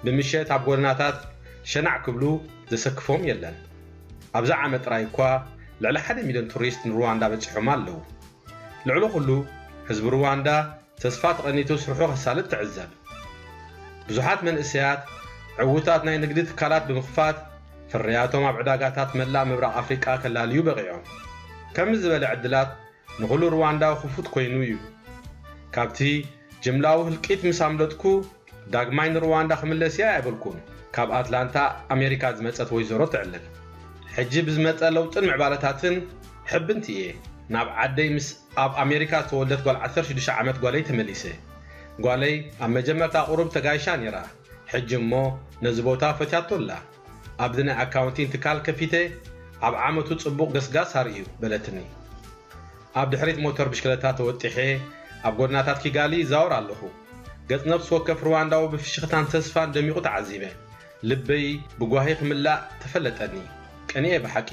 ብምሸት ኣብ ጎደናታት ሸናዕ ክብሉ ዘሰክፎም የለን። ኣብዚ ዓመት ጥራይ እኳ ልዕሊ ሓደ ሚልዮን ቱሪስት ንሩዋንዳ በጺሖም ኣለዉ። ልዕሊ ኩሉ፣ ህዝቢ ሩዋንዳ ተስፋ ተቐኒቱ ስርሑ ከሳልጥ ትዕዘብ። ብዙሓት መንእሰያት ዕዉታት ናይ ንግዲ ትካላት ብምኽፋት ፍርያቶም ኣብ ዕዳጋታት መላእ ምብራቕ ኣፍሪቃ ከላልዩ በቒዖም። ከምዚ ዝበለ ዕድላት ንኹሉ ሩዋንዳዊ ክፉት ኮይኑ እዩ። ካብቲ ጅምላዊ ህልቂት ምስ ኣምለጥኩ፣ ዳግማይ ንሩዋንዳ ክምለስ እየ ኣይበልኩን። ካብ ኣትላንታ ኣሜሪካ ዝመጸት ወይዘሮ ትዕልል። ሕጂ ብዝመጸ ለውጥን ምዕባለታትን ሕብንቲ እየ ናብ ዓደይ ምስ ኣብ ኣሜሪካ ዝተወልደት ጓል ዓሰርተ ሽዱሽተ ዓመት ጓለይ ተመሊሰ። ጓለይ ኣብ መጀመርታ ቁሩብ ተጋይሻ ነይራ፣ ሕጂ እሞ ነዚ ቦታ ፈትያቶ ኣላ። ኣብዚ ናይ ኣካውንቲንግ ትካል ከፊተ ኣብ ዓመቱ ጽቡቕ ገስጋስ ኣርእዩ በለትኒ። ኣብ ድሕሪት ሞተር ብሽክለታ ተወጢሐ ኣብ ጎደናታት ኪጋሊ ይዛወር ኣለኹ። ገጽ ነፍሲ ወከፍ ሩዋንዳዊ ብፍሽኽታን ተስፋን ደሚቑ ተዓዚበ። ልበይ ብጓሂ ክምላእ ተፈለጠኒ። ቀኒኤ ብሓቂ።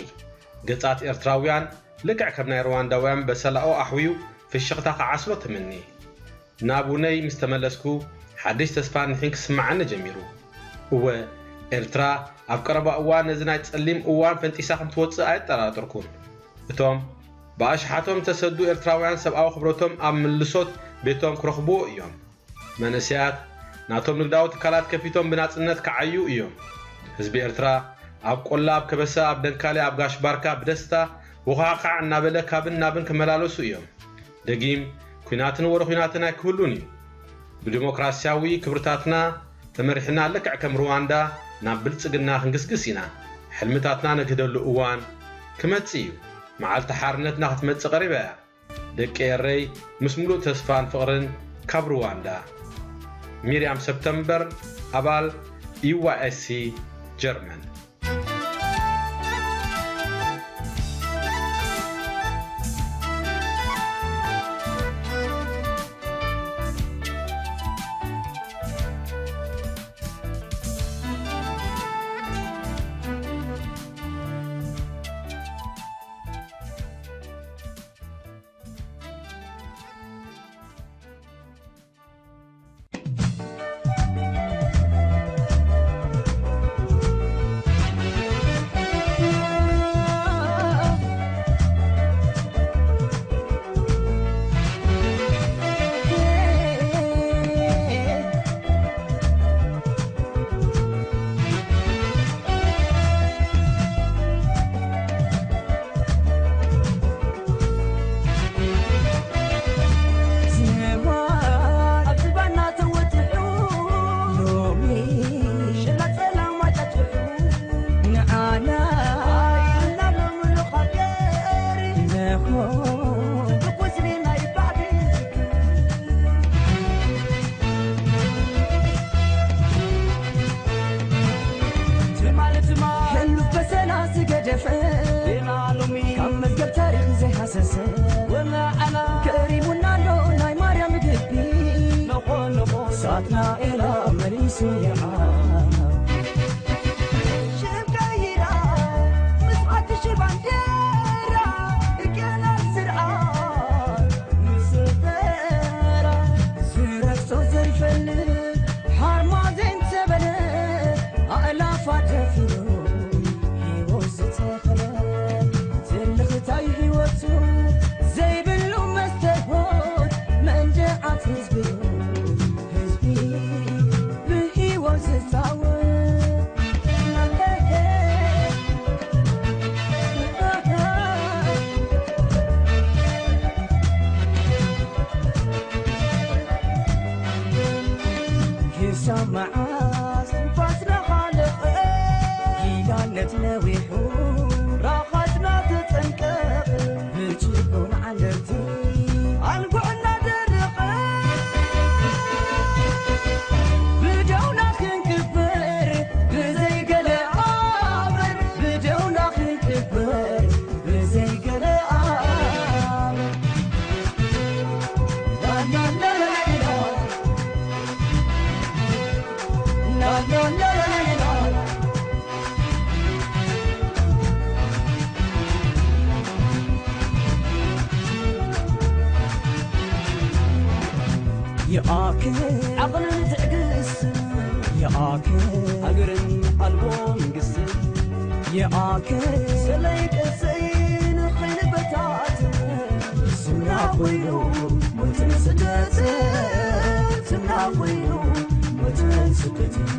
ገጻት ኤርትራውያን ልክዕ ከም ናይ ሩዋንዳውያን በሰላኦ ኣሕውዩ ፍሽኽታ ክዓስሎ ተመንየ። ናብ ውነይ ምስ ተመለስኩ፣ ሓድሽ ተስፋን ኒሕን ክስምዓኒ ጀሚሩ። እወ፣ ኤርትራ ኣብ ቀረባ እዋን ነዚ ናይ ጸሊም እዋን ፈንጢሳ ከም ትወጽእ ኣየጠራጠርኩን። እቶም ብኣሽሓቶም ዝተሰዱ ኤርትራውያን ሰብኣዊ ክብረቶም ኣብ ምልሶት ቤቶም ክረኽብዎ እዮም። መንእሰያት ናቶም ንግዳዊ ትካላት ከፊቶም ብናጽነት ክዓዩ እዮም። ህዝቢ ኤርትራ ኣብ ቆላ፣ ኣብ ከበሳ፣ ኣብ ደንካለ፣ ኣብ ጋሽ ባርካ ብደስታ ውኻዕኻዕ እናበለ ካብን ናብን ክመላለሱ እዮም። ደጊም ኲናትን ወረ ኲናትን ኣይክህሉን እዩ። ብዲሞክራስያዊ ክብርታትና ተመሪሕና ልክዕ ከም ሩዋንዳ ናብ ብልጽግና ክንግስግስ ኢና። ሕልምታትና ነግህደሉ እዋን ክመጽእ እዩ። መዓልቲ ሓርነትና ክትመጽእ ቀሪባ እያ። ደቂ ኤረይ ምስ ምሉእ ተስፋን ፍቕርን ካብ ሩዋንዳ። ሚርያም ሰፕተምበር፣ ኣባል ዩ ዋይ ኤስ ሲ ጀርመን። ትማሊ ትማሊ ህሉፍ በሰላ ዝገደፈ፣ ዜና ሎሚ ካብ መዝገብ ታሪኽ ዘይሃሰሰ፣ ወናዕና ከሪሙና ኣሎ ናይ ማርያም ግቢ። ነኾ ነኾ ሳትናኤላ መሊሱ ይዓብ። ሽም ቀይራ ምስ ሓድሽ ባንዴራ፣ እርቅና ስርዓት ምስ ፈጠራ፣ ዝረግጾ ዘይፈልጥ ሓርማዜን ተበለ፣ ኣእላፋት ደፊሩ ህይወት ዝተኸለ፣ ትልኽታይ ህይወቱ ክሳብ መዓስ ንፋስና ሓለቐ? ኪዳነት ነዊሑ ራኻትና ተጸንቀቐ። ብጭቁን ዓንደርቲ ኣንጉዕና ደረቐ። ብደውና ክንቅበር ብዘይ ገለ ኣበር፣ ብደውና ክንቅበር ብዘይ ገለ ኣበር። ላላላላ፣ ላላላላ። ይኣክል ዓቕልን ትዕግስትን፣ ይኣክል ሃገርን ኣልቦ መንግስትን፣ ይኣክል ሰለይ ቀሰይ ንኸይንበታተን። ስምና ኮይኑ ሞትን ስደትን፣ ስምና ኮይኑ ሞትን ስደትን።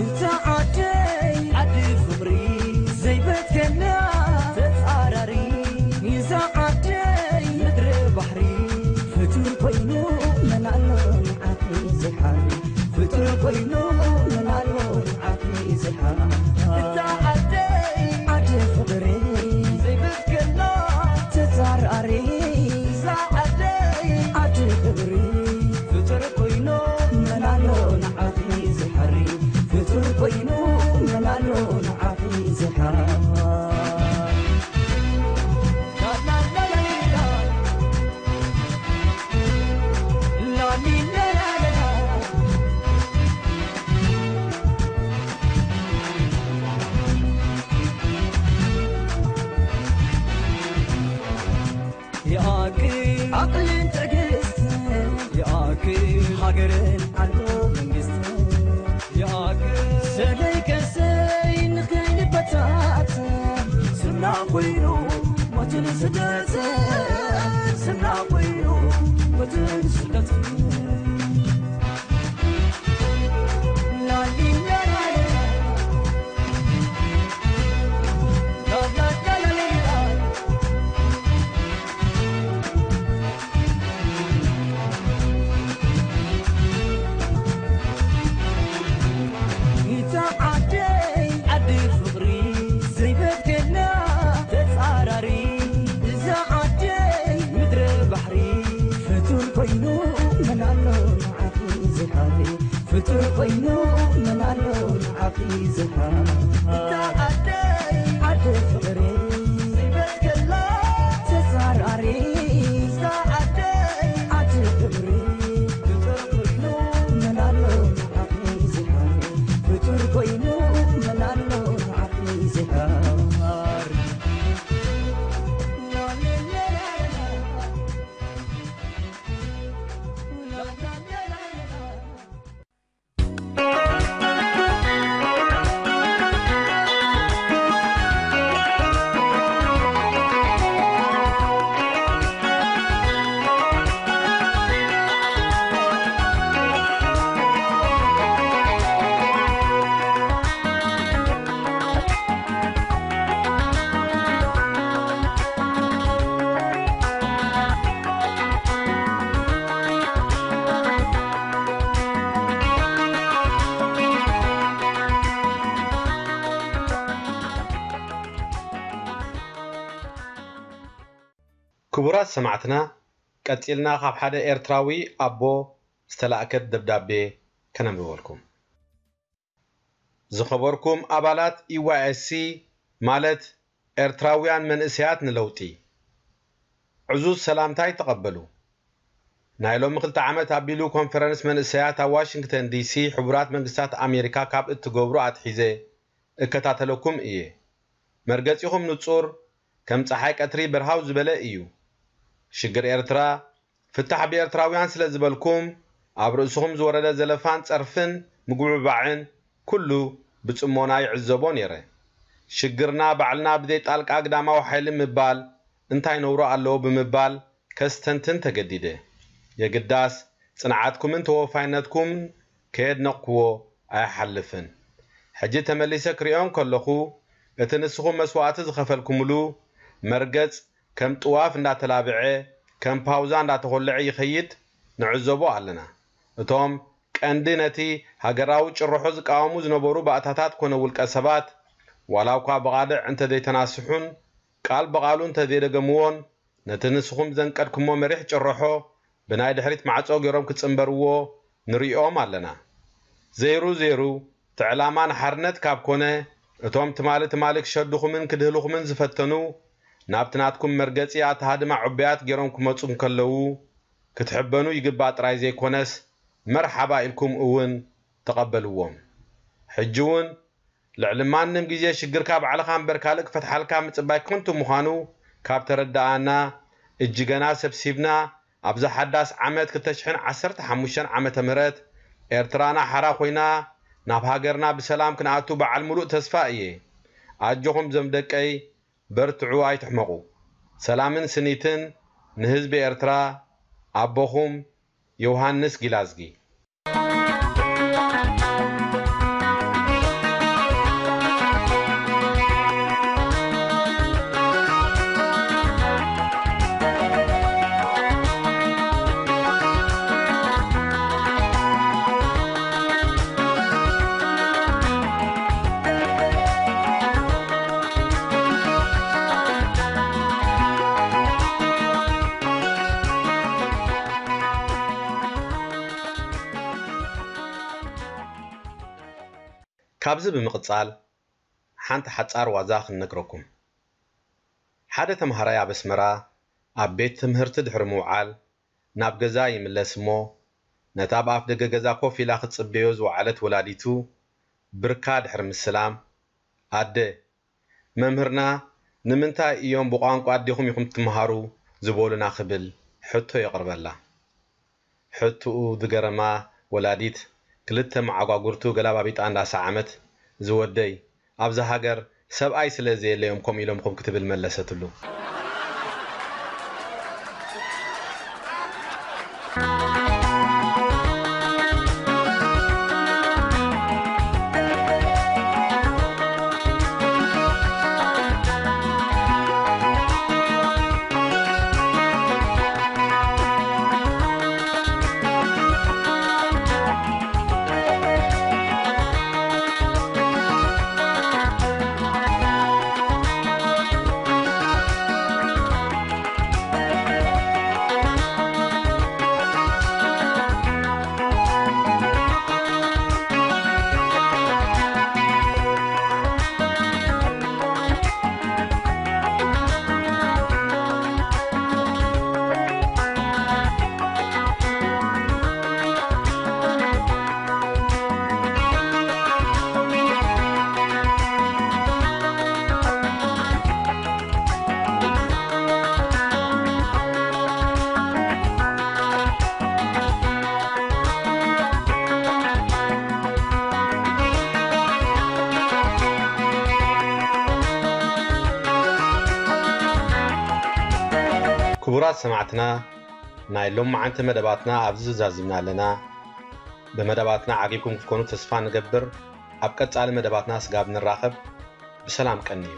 እዛ ዓደይ ዓዲ ፍቕሪ ዘይበትከላ ተጻራሪ፣ እዛ ዓደይ ምድሪ ባሕሪ ፍቱር ኮይኑ መን ኣሎ ንዓኺ ዘይሓሪ፣ ፍጡር ኮይኑ መን ኣሎ ንዓኺ ዘይሓሪ። እዛ ዓደይ ዓዲ ፍቕሪ ዘይብትከላ ተጻራሪ፣ እዛ ዓደይ ዓዲ ክብሪ ፍጡር ኮይኑ መን ኣሎ ንዓኺ ዘይሓሪ፣ ፍጡር ኮይኑ መን ኣሎ ንዓኺ ዘይሓሪ። ይኣክል ዓቕልን ትዕግስትን፣ ይኣክል ሃገርን ዓንዶ መንግስትን፣ ይኣክል ሰለይ ቀሰይ ንኸይንበታተን። ስምና ኮይኑ ሞትን ስደትን፣ ስምና ኮይኑ ሞትን ስደትን። እዛ ዓደይ ዓዲ ፍቕሪ ዘይበትከላ ተጻራሪ፣ እዛ ዓደይ ምድሪ ባሕሪ ፍቱር ኮይኑ መን ኣሎ ንዓኺ ዝሓሪ፣ ፍጡር ኮይኑ መን ኣሎ ንዓኺ ዝሓሪ። እዛ ዓደይ ዓዲ ፍቕሪ ዘይበትከላ ተጻራሪ፣ እዛ ዓደይ ዓዲ ክብሪ ፍጡር ኮይኑ መን ኣሎ ንዓኺ ዝሓሪ፣ ፍጡር ኮይኑ መን ኣሎ ንዓኺ ዝሓሪ። ክቡራት ሰማዕትና፣ ቀጺልና ካብ ሓደ ኤርትራዊ ኣቦ ዝተላእከት ደብዳቤ ከነንብበልኩም። ዝኸበርኩም ኣባላት ኢ ዋይ ኤስ ሲ፣ ማለት ኤርትራውያን መንእሰያት ንለውጢ፣ ዕዙዝ ሰላምታይ ተቐበሉ። ናይ ሎሚ ክልተ ዓመት ኣቢሉ ኮንፈረንስ መንእሰያት ኣብ ዋሽንግተን ዲ ሲ ሕቡራት መንግስታት ኣሜሪካ ካብ እትገብሩ ኣትሒዘ እከታተለኩም እየ። መርገጺኹም ንጹር፣ ከም ጸሓይ ቀትሪ በርሃው ዝበለ እዩ። ሽግር ኤርትራ ፍታሕ ብኤርትራውያን ስለ ዝበልኩም፣ ኣብ ርእስኹም ዝወረደ ዘለፋን ጸርፍን ምጉብባዕን ኩሉ ብጽሞና ይዕዘቦ ነይረ። ሽግርና ባዕልና ብዘይ ጣልቃ ግዳማዊ ሓይሊ ምባል እንታይ ነውሪ ኣለዎ ብምባል ከስተንትን ተገዲደ። የግዳስ ጽንዓትኩምን ተወፋይነትኩምን ከየድነቕኩዎ ኣይሓልፍን። ሕጂ ተመሊሰ ክሪኦ እንከለኹ፣ እቲ ንስኹም መስዋእቲ ዝኸፈልኩምሉ መርገጽ ከም ጥዋፍ እንዳተላብዐ፣ ከም ፓውዛ እንዳተኾልዐ ይኸይድ ንዕዘቦ ኣለና። እቶም ቀንዲ ነቲ ሃገራዊ ጭርሖ ዝቃወሙ ዝነበሩ ባእታታት ኮነ ውልቀ ሰባት፣ ዋላ እኳ ብቓልዕ እንተዘይተናስሑን ቃል ብቓሉ እንተዘይደገምዎን፣ ነቲ ንስኹም ዘንቀድኩሞ መሪሕ ጭርሖ ብናይ ድሕሪት ማዕጾ ገይሮም ክጽንበርዎ ንርእዮም ኣለና። ዘይሩ ዘይሩ፣ እቲ ዕላማ ንሓርነት ካብ ኮነ፣ እቶም ትማሊ ትማሊ ክሸድኹምን ክድህልኹምን ዝፈተኑ፣ ናብቲ ናትኩም መርገጺ ኣተሃድማ ዕቡያት ገይሮም ክመጹ እንከለዉ፣ ክትሕበኑ ይግባእ ጥራይ ዘይኮነስ፣ መርሓባ ኢልኩም እውን ተቐበልዎም። ሕጂ እውን ልዕሊ ማንም ግዜ ሽግርካ ባዕልኻ እምበር ካልእ ክፈትሓልካ ምጽባይ ከንቱ ምዃኑ ካብ ተረድኣና፣ እጅገና ሰብሲብና፣ ኣብዛ ሓዳስ ዓመት ክልተ ሽሕን ዓሰርተ ሓሙሽተን ዓመተ ምህረት ኤርትራና ሓራ ኮይና፣ ናብ ሃገርና ብሰላም ክንኣቱ በዓል ምሉእ ተስፋ እየ። ኣጆኹም ዞም ደቀይ፣ በርትዑ ኣይትሕመቑ። ሰላምን ስኒትን ንህዝቢ ኤርትራ። ኣቦኹም ዮውሃንስ ጊላዝጊ። ካብዚ ብምቕጻል፣ ሓንቲ ሓጻር ዋዛ ክንነግረኩም። ሓደ ተምሃራይ ኣብ ኣስመራ ኣብ ቤት ትምህርቲ ድሕሪ ምውዓል ናብ ገዛ ይምለስ እሞ፣ ነታ ኣብ ኣፍ ደገ ገዛ ኮፍ ኢላ ክትጽበዮ ዝወዓለት ወላዲቱ ብርካ ድሕሪ ምስላም፣ ኣደ፣ መምህርና ንምንታይ እዮም ብቋንቋ ኣዴኹም ኢኹም ትመሃሩ ዝበሉና ክብል ሕቶ የቕርበላ። ሕቶኡ ዝገረማ ወላዲት ክልተ መዓጓጉርቱ ገላባቢጣ እንዳሰዓመት፣ ዝወደይ፣ ኣብዛ ሃገር ሰብኣይ ስለ ዘየለ እዮም ከምኡ ኢሎምኹም ክትብል መለሰትሉ። ክቡራት ሰማዕትና፣ ናይ ሎማዓንቲ መደባትና ኣብዚ ዛዚምና ኣለና። ብመደባትና ዓጊብኩም ክትኮኑ ተስፋ ንገብር። ኣብ ቀጻሊ መደባትና ስጋብ ንራኸብ ብሰላም ቀንዩ።